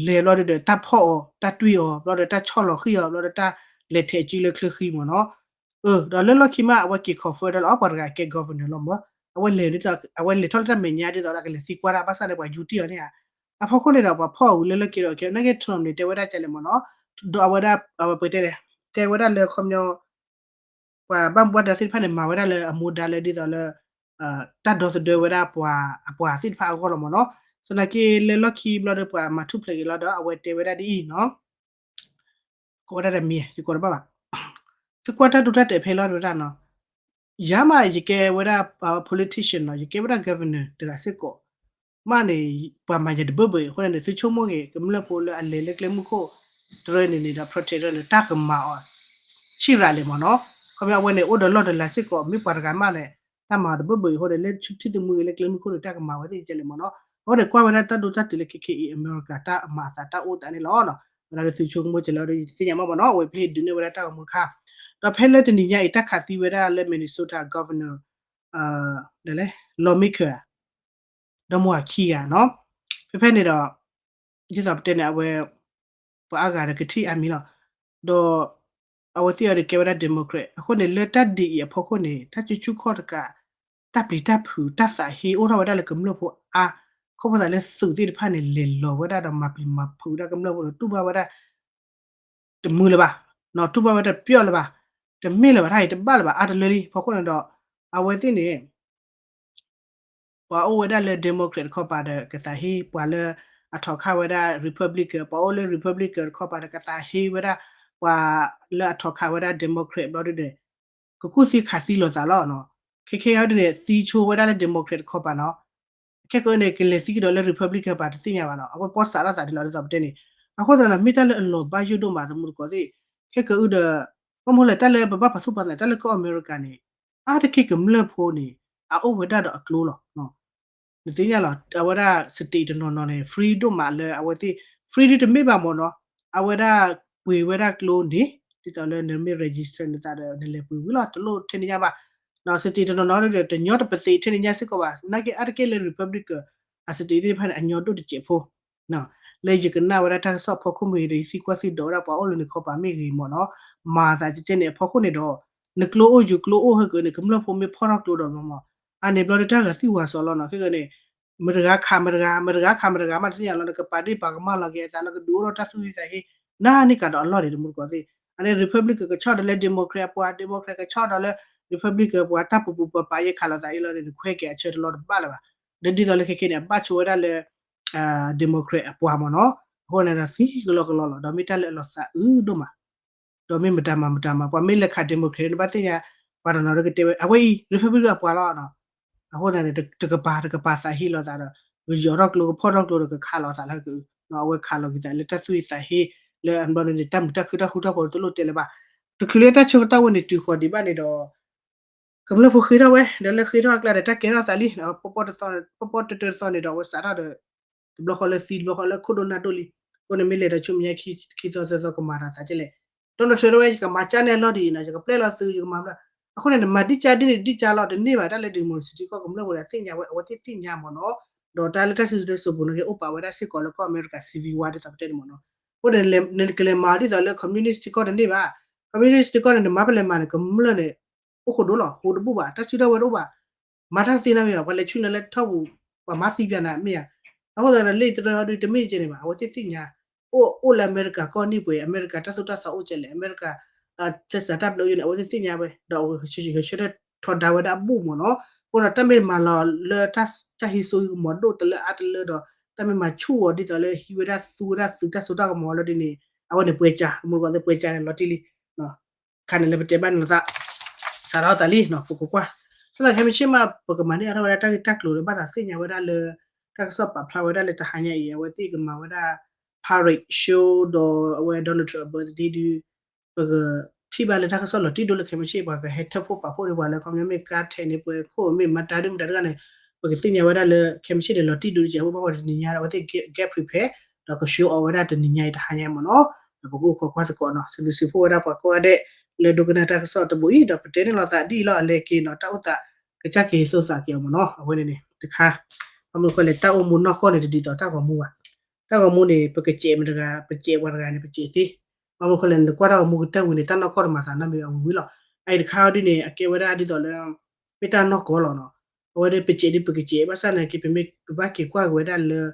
လဲၤဘျီဒီးတၢ်ဖီၣ်အီၤ တၢ်တွံၢ်အီၤ ဘျီဒီးတၢ်ဆီၣ်လီၤဃံအီၤ ဘျီဒီးတၢ်လဲၤထဲးစုလၢချၢဃံမ့ၢ်နီၤ, ဒီးလၢလီၢ်ခံမး အဝဲက့ၤ confirm ဒၣ်လၢအီၤ ပှၤတဂၤကဲ governor လီၤမ့ၢ်, အဝဲလဲၤ အဝဲလဲၤထီၣ်လၢတၢ်မဲာ်ညါဒ်သိးဒီးကလဲၤသံကွၢ်တၢ် ဘၣ်ဆၣ်န့ၣ် ပှၤယူၤတံၢ်အီၤန့ၣ်ဧါ, အဖီခိၣ်န့ၣ်ဒီး ပှၤဖီၣ်အီၤဝံၤလၢလၢက့ၤဒီး နာ်က့ Trump န့ၣ် တဲဝဲဒၣ်ကလဲၣ်မ့ၢ်နီၤ, ဒီးအဝဲဒၣ် ပတဲလဲၣ် တဲဝဲဒၣ်လၢခီပညီ ပှၤဘၣ်မူဘၣ်ဒါသ့ၣ်တဖၣ်န့ၣ် မၤဝဲဒၣ်လၢအမူဒါလၢဒ်သိးလၢ တၢ်ဒီသဒၢဝဲဒၣ်ပှၤ အပှၤသ့ၣ်တဖၣ်အဂီၢ်လီၤမ့ၢ်နီၤ, သနာ်က့လၢလီၢ်ခံဘျီဒီး ပှၤမၤထူၣ်ဖျဲးက့ၤလီၤဒီး အဝဲတဲဝဲဒၣ်ဒ်အံၤနီၤ, ကိးဝဲဒၣ်တမံၤ ယကိးတဘၣ်ဘၣ်, သုကွၢ်တၢ်ဒိတၢ်တဲာ်ဖဲလီၤတဝဲဒၣ်နီၤ, ယၤမး ယကဲဝဲဒၣ် politician နီၤ ယကဲဝဲဒၣ် governor တဂၤစ့ၢ်ကီး မးန့ၣ် ပှၤမၤယၤတဘၢဘၢအံၤအဃိန့ၣ် သုဆိကမိၣ်က့ၤ ကမျၢၢ်ဖိလၢအလဲၤလၢကျဲမုၢ်ခိၣ် တရၢန့ၣ်န့ၣ်ဒီး protest န့ၣ် တၢ်ကမၤအီၤ ဆံးရၤလဲၣ်မ့ၢ်နီၤ, ခီပညီအဝဲန့ၣ် အိၣ်ဒီးလီၢ်ဒီးလၤစ့ၢ်ကီး မ့ၢ်ပှၤတဂၤမးန့ၣ် တၢ်မၤအီၤတဘၢဘၢအံၤအဃိန့ၣ် လၢထံသးမူဂ့ၤလၢကျဲမုၢ်ခိၣ်န့ၣ် တၢ်ကမၤဝဲသ့ၣ်ကဲလဲၣ်မ့ၢ်နီၤ, အဃိန့ၣ် ကွၢ်ဝဲဒၣ်တၢ်ဒိတၢ်တဲာ်လၢခဲခဲအံၤ အမဲရကၤ တၢ်မၤအသးတၢ်အိၣ်သးန့ၣ်လီၤ, ဝဲဒၣ်လၢသုဆိကမိၣ်ကလဲၣ်ဒီး ယတသ့ၣ်ညါမးမ့ၢ်နီၤ, အဝဲပဟ့ၣ်ဒုးနဲၣ်ဝဲဒၣ်တၢ်ဂီၤမူတခါ, ဒီးဖဲလၢတနံၤညါအံၤ တၢ်ခးသံဝဲဒၣ်လၢ Minnesota governor ဒ်လဲၣ် lawmaker ဒီးမိၢ်အခံဂၤနီၤ, ဖဲဖဲန့ၣ်ဒီး ဒ်သိးပတဲန့ၣ် အဝဲ ပှၤအါဂၤဒီးကထံၣ်အါမံၤလီၤ, ဒီး အဝဲသ့ၣ်အံၤဒီးကဲဝဲဒၣ် Democrat အဃိန့ၣ် လၢတၢ်ဒ်အံၤအဖီခိၣ်န့ၣ် တၢ်စုဆူၣ်ခီၣ်တကး တၢ်ပျံၤတၢ်ဖုး တၢ်သးဟ့အိၣ်ထီၣ်ဝဲဒၣ်လၢကမျၢၢ်ဖိအါ, ခီဖျိသးလၢသုးသ့ၣ်တဖၣ်န့ၣ် လဲၤလီၤဝဲဒၣ်ဒီးမၤပျံၤမၤဖုးဝဲဒၣ်ကမျၢၢ်ဖိဒီး တူၢ်ဘၣ်ဝဲဒၣ် တမုာ်လၢၤဘၣ်, တူၢ်ဘၣ်ဝဲတပျီၣ်လၢၤဘၣ်, တမ့ၢ်လၢၤဘၣ် တၢ်အံၤတဘၣ်လၢၤဘၣ် အါတလၢလံ ဖီခိၣ်န့ၣ်ဒီး အဝဲသ့ၣ်န့ၣ် ပှၤအိၣ်ဝဲဒၣ်လၢ Democrat တခီပၤဒီး ကသးဟ့ ပှၤလၢအထီၣ်ခးဝဲဒၣ် Republican, ပှၤအိၣ်လၢ Republican တခီပၤဒီး ကသးဟ့ဝဲဒၣ် ပှၤလၢအထီၣ်ခးဝဲဒၣ် Democrat ဘျီဒုဒီး ကကူၣ်သံခးသံလိာ်သးလီၤနီၤ, ခဲခဲအံၤဒ်န့ၣ် သံဆိဝဲဒၣ်လၢ Democrat တခီပၤနီၤ, ခဲကၢန့ၣ် ကလဲၤသံကဒီးလၢ Republican ပၤတသ့ၣ်ညါဘၣ်နီၤ, အဝဲပီၢ်စးထီၣ်သးဒ်လီၤဒ်သိးပတဲန့ၣ်, အဃိသတးဒီး မ့ၢ်တၢ်လၢအလီၤဘၣ်ယိၣ်ဒိၣ်မး သမူတကိးသ့ၣ်, ခဲကၢအုဒီး ဘၣ်မနုၤလဲၣ် တၢ်လၢပဘၣ်ပာ်သူၣ်ပာ်သး တၢ်လၢကီၢ်အမဲရကၤန့ၣ် အါတက့ၢ်ကမျၢၢ်ဖိန့ၣ် အအိၣ်ဝဲဒၣ်ဒီးအကျိလီၤ. နသ့ၣ်ညါလီၤ အဝဲဒၣ် state တနီၤနီၤန့ၣ် free ဒိၣ်မးလၢအဝဲသ့ၣ် free ဒ်တမ့ၢ်ဘၣ်မ့ၢ်နီၤ, အဝဲဒၣ်ပှ့ၤဝဲဒၣ်ကျိန့ၣ် ဒ်သိးလၢနမ့ၢ် register နသးဒီး နလဲၤပှ့ၤဝံၤလီၤ တလိၣ်ထဲန့ၣ်ညါဘၣ်. state တနီၤနီၤဒီး တညီတပသ့ထဲန့ၣ်ညါစ့ၢ်ကီးဘၣ်. နာ်က့အါတက့ၢ်လၢ Republican အ state သ့ၣ်တဖၣ်န့ၣ် အညီဒိၣ်တစဲးဖိ လၢယကနၣ်ဝဲဒၣ်တၢ်ကစီၣ်ဖီခိၣ်မ့ၢ်ဂ့ၤဒီး ယသံကွၢ်သံဒိးဝဲဒၣ်ပှၤအိၣ်လၢန့ၣ်ခီပၤမ့ၢ်ဂ့ၤမ့ၢ်နီၤ, မၤသးကဲကဲန့ၣ် အဖီခိၣ်န့ၣ်ဒီး နကျိအိၣ်ယကျိအိၣ်ဟဲကၢန့ၣ် ကမျၢၢ်ဖိမ့ၢ်ဖီၣ်ထီၣ်ကျိဒီးဘျီမး, အန့ၣ်ဘျီဒီးတၢ်ဂၤသံဝၤစီၤလီၤနီၤ. ခဲကၢန့ၣ် မတဂၤခးမတဂၤ မတဂၤခးမတဂၤမးတသ့ၣ်ညါလီၤ. နကပာ်ဒ့ၣ်ပာ်ကမၣ်လီၤက့ၤအသးလၢကဒုးအိၣ်ထီၣ်တၢ်သူၣ်ဟံသးဟ့ နၤန့ၣ်ကဒီးအလီၢ်န့ၣ် တမူတကိးသ့ၣ်. အန့ၣ် Republican ကဆီၣ်ဒီးလၢ Democrat အပှၤ Democrat ကဆီၣ်ဒီးလၢ Republican အပှၤ တၢ်ပူၤပူၤပာ်ပာ်ယဲခးလိာ်သးအံၤလီၤန့ၣ် နခွဲက့ၤအဆၢတလီၤတဘၣ်လၢၤဘၣ်. ဒီးဒ်သိးလၢခဲခဲန့ၣ် အဘၣ်ဆိဝဲဒၣ်လၢ Democrat အပှၤမ့ၢ်နီၤ, အဃိန့ၣ်ဒီးသံကလီကလီလီၤ. ဒီးမ့ၢ်တၢ်လၢအလီၤသးအုးဒိၣ်မး, ဒီးမ့ၢ်မတၤမၤမတၤမၤ ပှၤမ့ၢ်လဲၤခး Democrat နဘၣ်သ့ၣ်ညါ, ပှၤတနီၤဒီးကတဲဝဲ အဝဲအံၤ Republican အပှၤလီၤ. အဃိန့ၣ် တကပၤတကပၤသးဟ့လိာ်သးဒီး ကယီၤထီၣ်ကျိကဖီၣ်ထီၣ်ကျိဒီးကခးလိာ်သးလၢက, အဝဲခးလီၤက့ၤသးလၢတၢ်သူၣ်ဟံသးဟ့ လၢအဘျီန့ၣ်န့ၣ် တၢ်မုာ်တၢ်ခုၣ်တၢ်ဃူတၢ်ဖိးတလိၣ်တဲလၢၤဘၣ်. တချုးလၢတၢ်ဆၢကတီၢ်ဝဲန့ၣ်တုၤဃီၤဒံးဘၣ်န့ၣ်ဒီး ကမျၢၢ်ဖိဃ့ထီၣ်ဝဲ ဒီးလၢဃ့ထီၣ်အကျါဒီး တၢ်ကဲထီၣ်သးလံ, ပီၣ်ပီၣ်တတီၤတတီၤန့ၣ်ဒီး အဝဲစးထီၣ်ဒီး တဘျီဃီလၢသံ တဘျီဃီလၢခိၣ်ဒိၣ်နၢ်ဒိၣ်လံ. အဃိန့ၣ်မ့ၢ်လဲၤဒီးဆူမဲာ်ညါခံသီသၢသီကမၤတၢ်သးကဲလဲၣ်. ဒီးနီၢ်ထၢၣ်ဝဲ ယကမၤကၢ်န့ၢ်အလီၢ်ဒ်အံၤနီၤ, ယကပျဲလီၤသုး ယကမၤဘျီ. အဃိန့ၣ် နမၤဒ်ကၢ်ဒ်န့ၣ်ဒ်ကၢ်လီၤ တန့ၢ်ဘၣ် တၢ်လၢ democracy ထံကီၢ်ကမျၢၢ်ဖိဒီးသ့ၣ်ညါဝဲ အဝဲသ့ၣ်သ့ၣ်ညါမ့ၢ်နီၤ. ဒီးတၢ်လၢတၢ်စံၣ်စိၤတဲစိၤပူၤန့ၣ်က့ အိၣ်ပာ်ဝဲဒၣ်စ့ၢ်ကီးလၢကီၢ်အမဲရကၤ Civil War ဒ်သိးပတဲန့ၣ်မ့ၢ်နီၤ. အဃိန့ၣ် နကလဲၤမၤဒ်သိးလၢ communist ထံကီၢ်တန့ၢ်ဘၣ်. communist ထံကီၢ်န့ၣ် နမၤပလဲၤမၤန့ၣ် ကမျၢၢ်န့ၣ် အိၣ်ဃိဒိၣ်လီၤ ဟူးတဘူၣ်ဘၣ် တၢ်စုတၢ်ဝဲတအိၣ်ဘၣ်. မၤတၢ်သ့နီတမံၤဘၣ် ပှၤလဲၤဆူနၤလၢထီၣ်ပူၤ ပှၤမၤသံပျးနၤမ့ၢ်ဧါ. အဃိသတးဒီး လၢတရၢအီၤဒုးတမ့ၢ်ကဲန့ၣ်ဘၣ် အဝဲသ့ၣ်သ့ၣ်ညါ အိၣ်လၢအမဲရကၤကီၢ်န့ၣ်ပှဲၤ အမဲရကၤတၢ်သိၣ်တၢ်သီအိၣ်ကလဲၣ် အမဲရကၤ သဲစးတၢ်ဘျၢယိန့ၣ် အဝဲသ့ၣ်သ့ၣ်ညါဝဲ ဒီးအဝဲဆၢဆၢထၢၣ်ထီဒါဝဲဒၣ်အဘူၣ်မ့ၢ်နီၤ. အဃိဒီးတၢ်မ့ၢ်မၤလီၤလၢ တၢ်ဟံးစိဟံးကမီၤဒိၣ်တလၢအါတလၢဒီး တၢ်မ့ၢ်မၤဆူၣ်အီၤဒ်သိးလၢဟံးဝဲဒၣ်သူဝဲဒၣ်သုးတၢ်စိတၢ်ကမီၤလီၤဒ်န့ၣ် အဝဲန့ၣ်ပှဲၤကၢ မူကီသ့ၣ်ပှဲၤကၢန့ၣ်လီၤတံၢ်လံ ခါန့ၣ်လၢပတဲဘၣ်န့ၣ်လီၤသး စးထီၣ်သးလံ ပကကွၢ် ဖဲလၢခဲမုၢ်ဆ့ၣ်မး ပကမၤန့ၢ်အါထီၣ်ဝဲဒၣ်တၢ်ဂ့ၢ်တၢ်ကျိၤလၢဘၣ်သးသ့ၣ်ညါဝဲဒၣ်လၢ တၢ်ကစီၣ်ပာ်ဖျါဝဲဒၣ်လၢတဟါညါအံၤ အဝဲသ့ၣ်ကမၤဝဲဒၣ် parade show ဒီးအဝဲ Donald Trump အ birthday ဒု ပကထံၣ်ဘၣ်လၢတၢ်ကစီၣ်လီၤတံၢ်ဒိၣ်လၢခဲမုၢ်ဆ့ၣ် ပှၤကဟဲထၢဖှိၣ်ပာ်ဖှိၣ်ဒ်ပှၤလၢ ခီပညီမ့ၢ်ကါထဲးန့ၣ် ပှဲၤခိၣ်မ့ၢ်မတၤဒုမတၤတဂၤန့ၣ် ပကသ့ၣ်ညါဝဲဒၣ်လၢခဲမုၢ်ဆ့ၣ်န့ၣ် လီၤတံၢ်ဒိၣ်တကဲး အဃိဘၣ်ဝဲတနံၤညါဒီး အဝဲသ့ၣ် get prepare ဒီးက show off ဝဲဒၣ်တနံၤညါအံၤတဟါညါမ့ၢ်နီၤ. ဒီးပကအိၣ်ခိးကွၢ်သကိးနီၤ စံးဘျုးစံးဖှိၣ်ဝဲဒၣ်ပှၤကိးဂၤဒဲး လၢဒိကနၣ်တၢ်ကစီၣ်တဘိအံၤ ဒီးပတဲန့ၢ်လီၤသးဒ်အံၤလီၤ အလဲၤက့ၤနီၤ တၢ်အိၣ်သး ကစၢ်က့ၤသိးသးက့ၤအီၤမ့ၢ်နီၤ အဝဲန့ၣ်န့ၣ် တခါ ဘၣ်မနုၤဃိလဲၣ် တၢ်အိၣ်မူနီၢ်ကီၢ်န့ၣ်တဒ်သိးတၢ်ဂီၤမူဘၣ်. တၢ်ဂီၤမူန့ၣ် ပကစဲးမတၤတဂၤ ပစဲးပှၤတဂၤန့ၣ် ပစဲးသ့. ဘၣ်မနုၤဃိလဲၣ် နကွၢ်တၢ်ဂီၤမူကတၢၢ်ဝံၤန့ၣ် တၢ်နီၢ်ကီၢ်တမၤသးနီတမံၤအဝံၤဝံၤလီၤ. အအံၤတခါဒ်န့ၣ် အကဲဝဲဒၣ်ဒ်သိးလၢ မ့ၢ်တၢ်နီၢ်ကီၢ်လီၤနီၤ. အဝဲဒၣ်ပစဲးဒ်ပကစဲး ဘၣ်ဆၣ်သနာ်က့ ပမ့ၢ်ပဘၣ်က့ၤကွၢ်က့ၤဝဲဒၣ်လၢ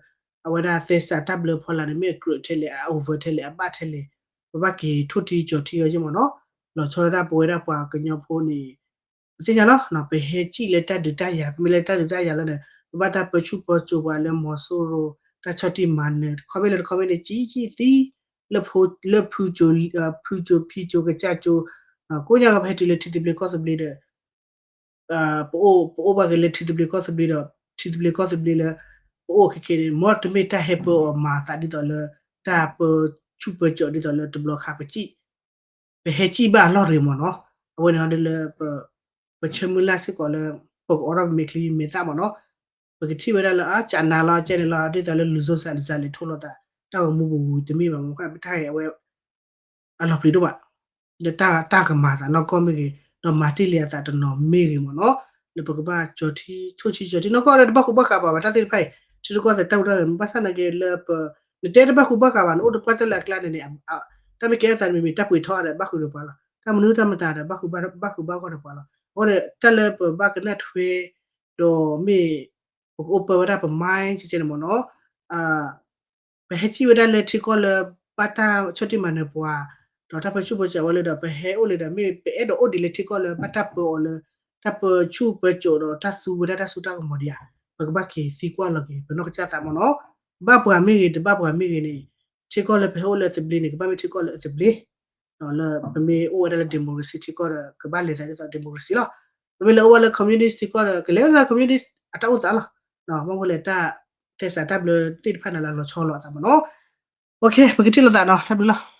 အဝဲဒၣ်သဲစးတၢ်ဘျၢဖီလာ်န့ၣ် မ့ၢ်အကြၢးထဲလဲၣ် အ over ထဲလဲၣ် အဘၣ်ထဲလဲၣ် ပဘၣ်က့ၤထိၣ်ထံကၠီၤထံအီၤယ့ၢ်မ့ၢ်နီၤ. လီၤဆီဒၣ်တၢ်ပဝဲဒၣ်ပှၤကညီဖိန့ၣ် ပသ့ၣ်ညါလီၤ ပဟဲစံၣ်လၢတၢ်ဒုးတၢ်ယၤ ပမ့ၢ်လၢတၢ်ဒုးတၢ်ယၤလီၤန့ၣ် ပဘၣ်တၢ်ပၢဆူၣ်ပၢစိးပှၤလၢမီၤစိရိၤ တၢ်ဆီၣ်တံၢ်မၤနၢၤ တခီမ့ၢ်လၢတခီမ့ၢ်န့ၣ် ကံကံသံ လၢဖုကၠိ ဖုကၠိဖံကၠိကစၢ်ကၠိ ကိးညါကပဟဲတုၤလၢထံသဘျ့ကီၢ်သဘျ့ဒီး ပအိၣ် ပအိၣ်ဘၣ်က့ၤလၢထံသဘျ့ကီၢ်သဘျ့ဒီး ထံသဘျ့ကီၢ်သဘျ့လၢ ပအိၣ်ခဲခဲန့ၣ် မ်တမ့ၢ်တၢ်ဟဲပၢအီၤမၤအသးဒ်သိးလၢ တၢ်ပၢဆူၣ်ပၢစိးဒ်သိးလၢတဘျီခါပစံၣ် ပဟဲစံၣ်ဘၣ်အလီၢ်တဂ့ၤမ့ၢ်နီၤ. အဝဲန့ၣ်ဒီးလၢ ပဆၢမုၢ်လၢ်စ့ၢ်ကီးလၢ ပကအိးထီၣ်ပမဲာ်ချံမဲာ်သၣ်မ့ၢ်နီၤ. ပကထံၣ်ဝဲဒၣ်လၢ အကနၤလီၤကဲန့ၣ်လီၤ ဒ်သိးလၢလူၤစိၤစးန့ၣ်စးလဲၤထိလိာ်သး တၢ်ဂီၤမူပူၤတမ့ၢ်ဘၣ်မ့ၢ် တၢ်ဟဲအဝဲ အလီၤပျံၤဒိၣ်ဘၣ် လၢတၢ်ကမၤသးနီၢ်ကီၢ်မ့ၢ်ဂ့ၤ ဒီးမၤတ့ၢ်လံအသးတနီၤမ့ၢ်ဂ့ၤမ့ၢ်နီၤ. လၢပကဘၣ်ကၠီၤထံ ဆိၣ်ထံကၠီၤထံနီၢ်ကီၢ်ဒီးတဘၣ်ဃူဘၣ်ဃးဘၣ်ဘၣ်တၢ်သ့ၣ်တဖၣ်အံၤ ထံရူၢ်ကီၢ်သဲးတၢ်ဟူးတၢ်ဂဲၤ ဘၣ်ဆၣ်သနာ်က့လၢပ နတဲတဘၣ်ဃူဘၣ်ဃးဘၣ် နအိၣ်တပှၢ်တၢၢ်လၢအကျါန့ၣ်န့ၣ် တၢ်မ့ၢ်ကဲအသးမ့မ့ၢ်တၢ်ပှ့ၤထီၣ်အါဒီးဘၣ်ဃုာ်ဒီးပှၤလီၤ. တၢ်မနုၤတၢ်မတၤဒီး ဘၣ်ဃူဘၣ်ဃးဘၣ်ဃုာ်ဒီးပှၤလီၤ. အဃိဒီး တၢ်လၢပဘၣ်ကနၣ်ထွဲ ဒီးမ့ၢ် ပကအိၣ်ပၢဝဲဒၣ်ပ mind ကဲန့ၣ်မ့ၢ်နီၤ ပဟဲစံၣ်ဝဲဒၣ်လၢထံကီၢ်လၢ ဘၣ်တၢ်ဆီၣ်တံၢ်မၤနၢၤပှၤ ဒီးတၢ်ပၢဆူၣ်ပၢစိးဝဲလၢဒီး ပဟဲအိၣ်လၢဒီး မ့ၢ်ပအဲၣ်ဒိးအိၣ်ဒံးလၢထံကီၢ်လၢ ဘၣ်တၢ်ပၢအီၤလၢ တၢ်ပၢဆူၣ်ပၢစိးဒီးတၢ်သူဝဲဒၣ်တၢ်စိတၢ်ကမီၤဒံးဧါ. ပကဘၣ်က့ၤသံကွၢ်လီၤက့ၤ ပနီၢ်ကစၢ်သးမ့ၢ်နီၤ ဘၣ်ပှၤမ့ၢ်ဂ့ၤ တဘၣ်ပှၤမ့ၢ်ဂ့ၤန့ၣ် ထံကီၢ်လၢပဟဲအိၣ်လၢအသဘျ့န့ၣ် ကဘၣ်မ့ၢ်ထံကီၢ်လၢအသဘျ့ လၢပမ့ၢ်အိၣ်ဝဲဒၣ်လၢ democracy ထံကီၢ်ဒီး ကဘၣ်လဲၤသးဒ်သိး democracy လီၤ. ပမ့ၢ်လၢအိၣ်ဝဲလၢ communist ထံကီၢ်ဒီး ကလဲၤဝဲဒၣ် communist အတၢ်အိၣ်သးလီၤ. ဘၣ်မနုၤလဲၣ် တၢ်သဲစးတၢ်ဘျၢသ့ၣ်တဖၣ်န့ၣ်လၢလီၤဆီလိာ်အသးမ့ၢ်နီၤ. ပကထံၣ်လိာ်သးနီၤ တၢ်ဘျုးလီၤ.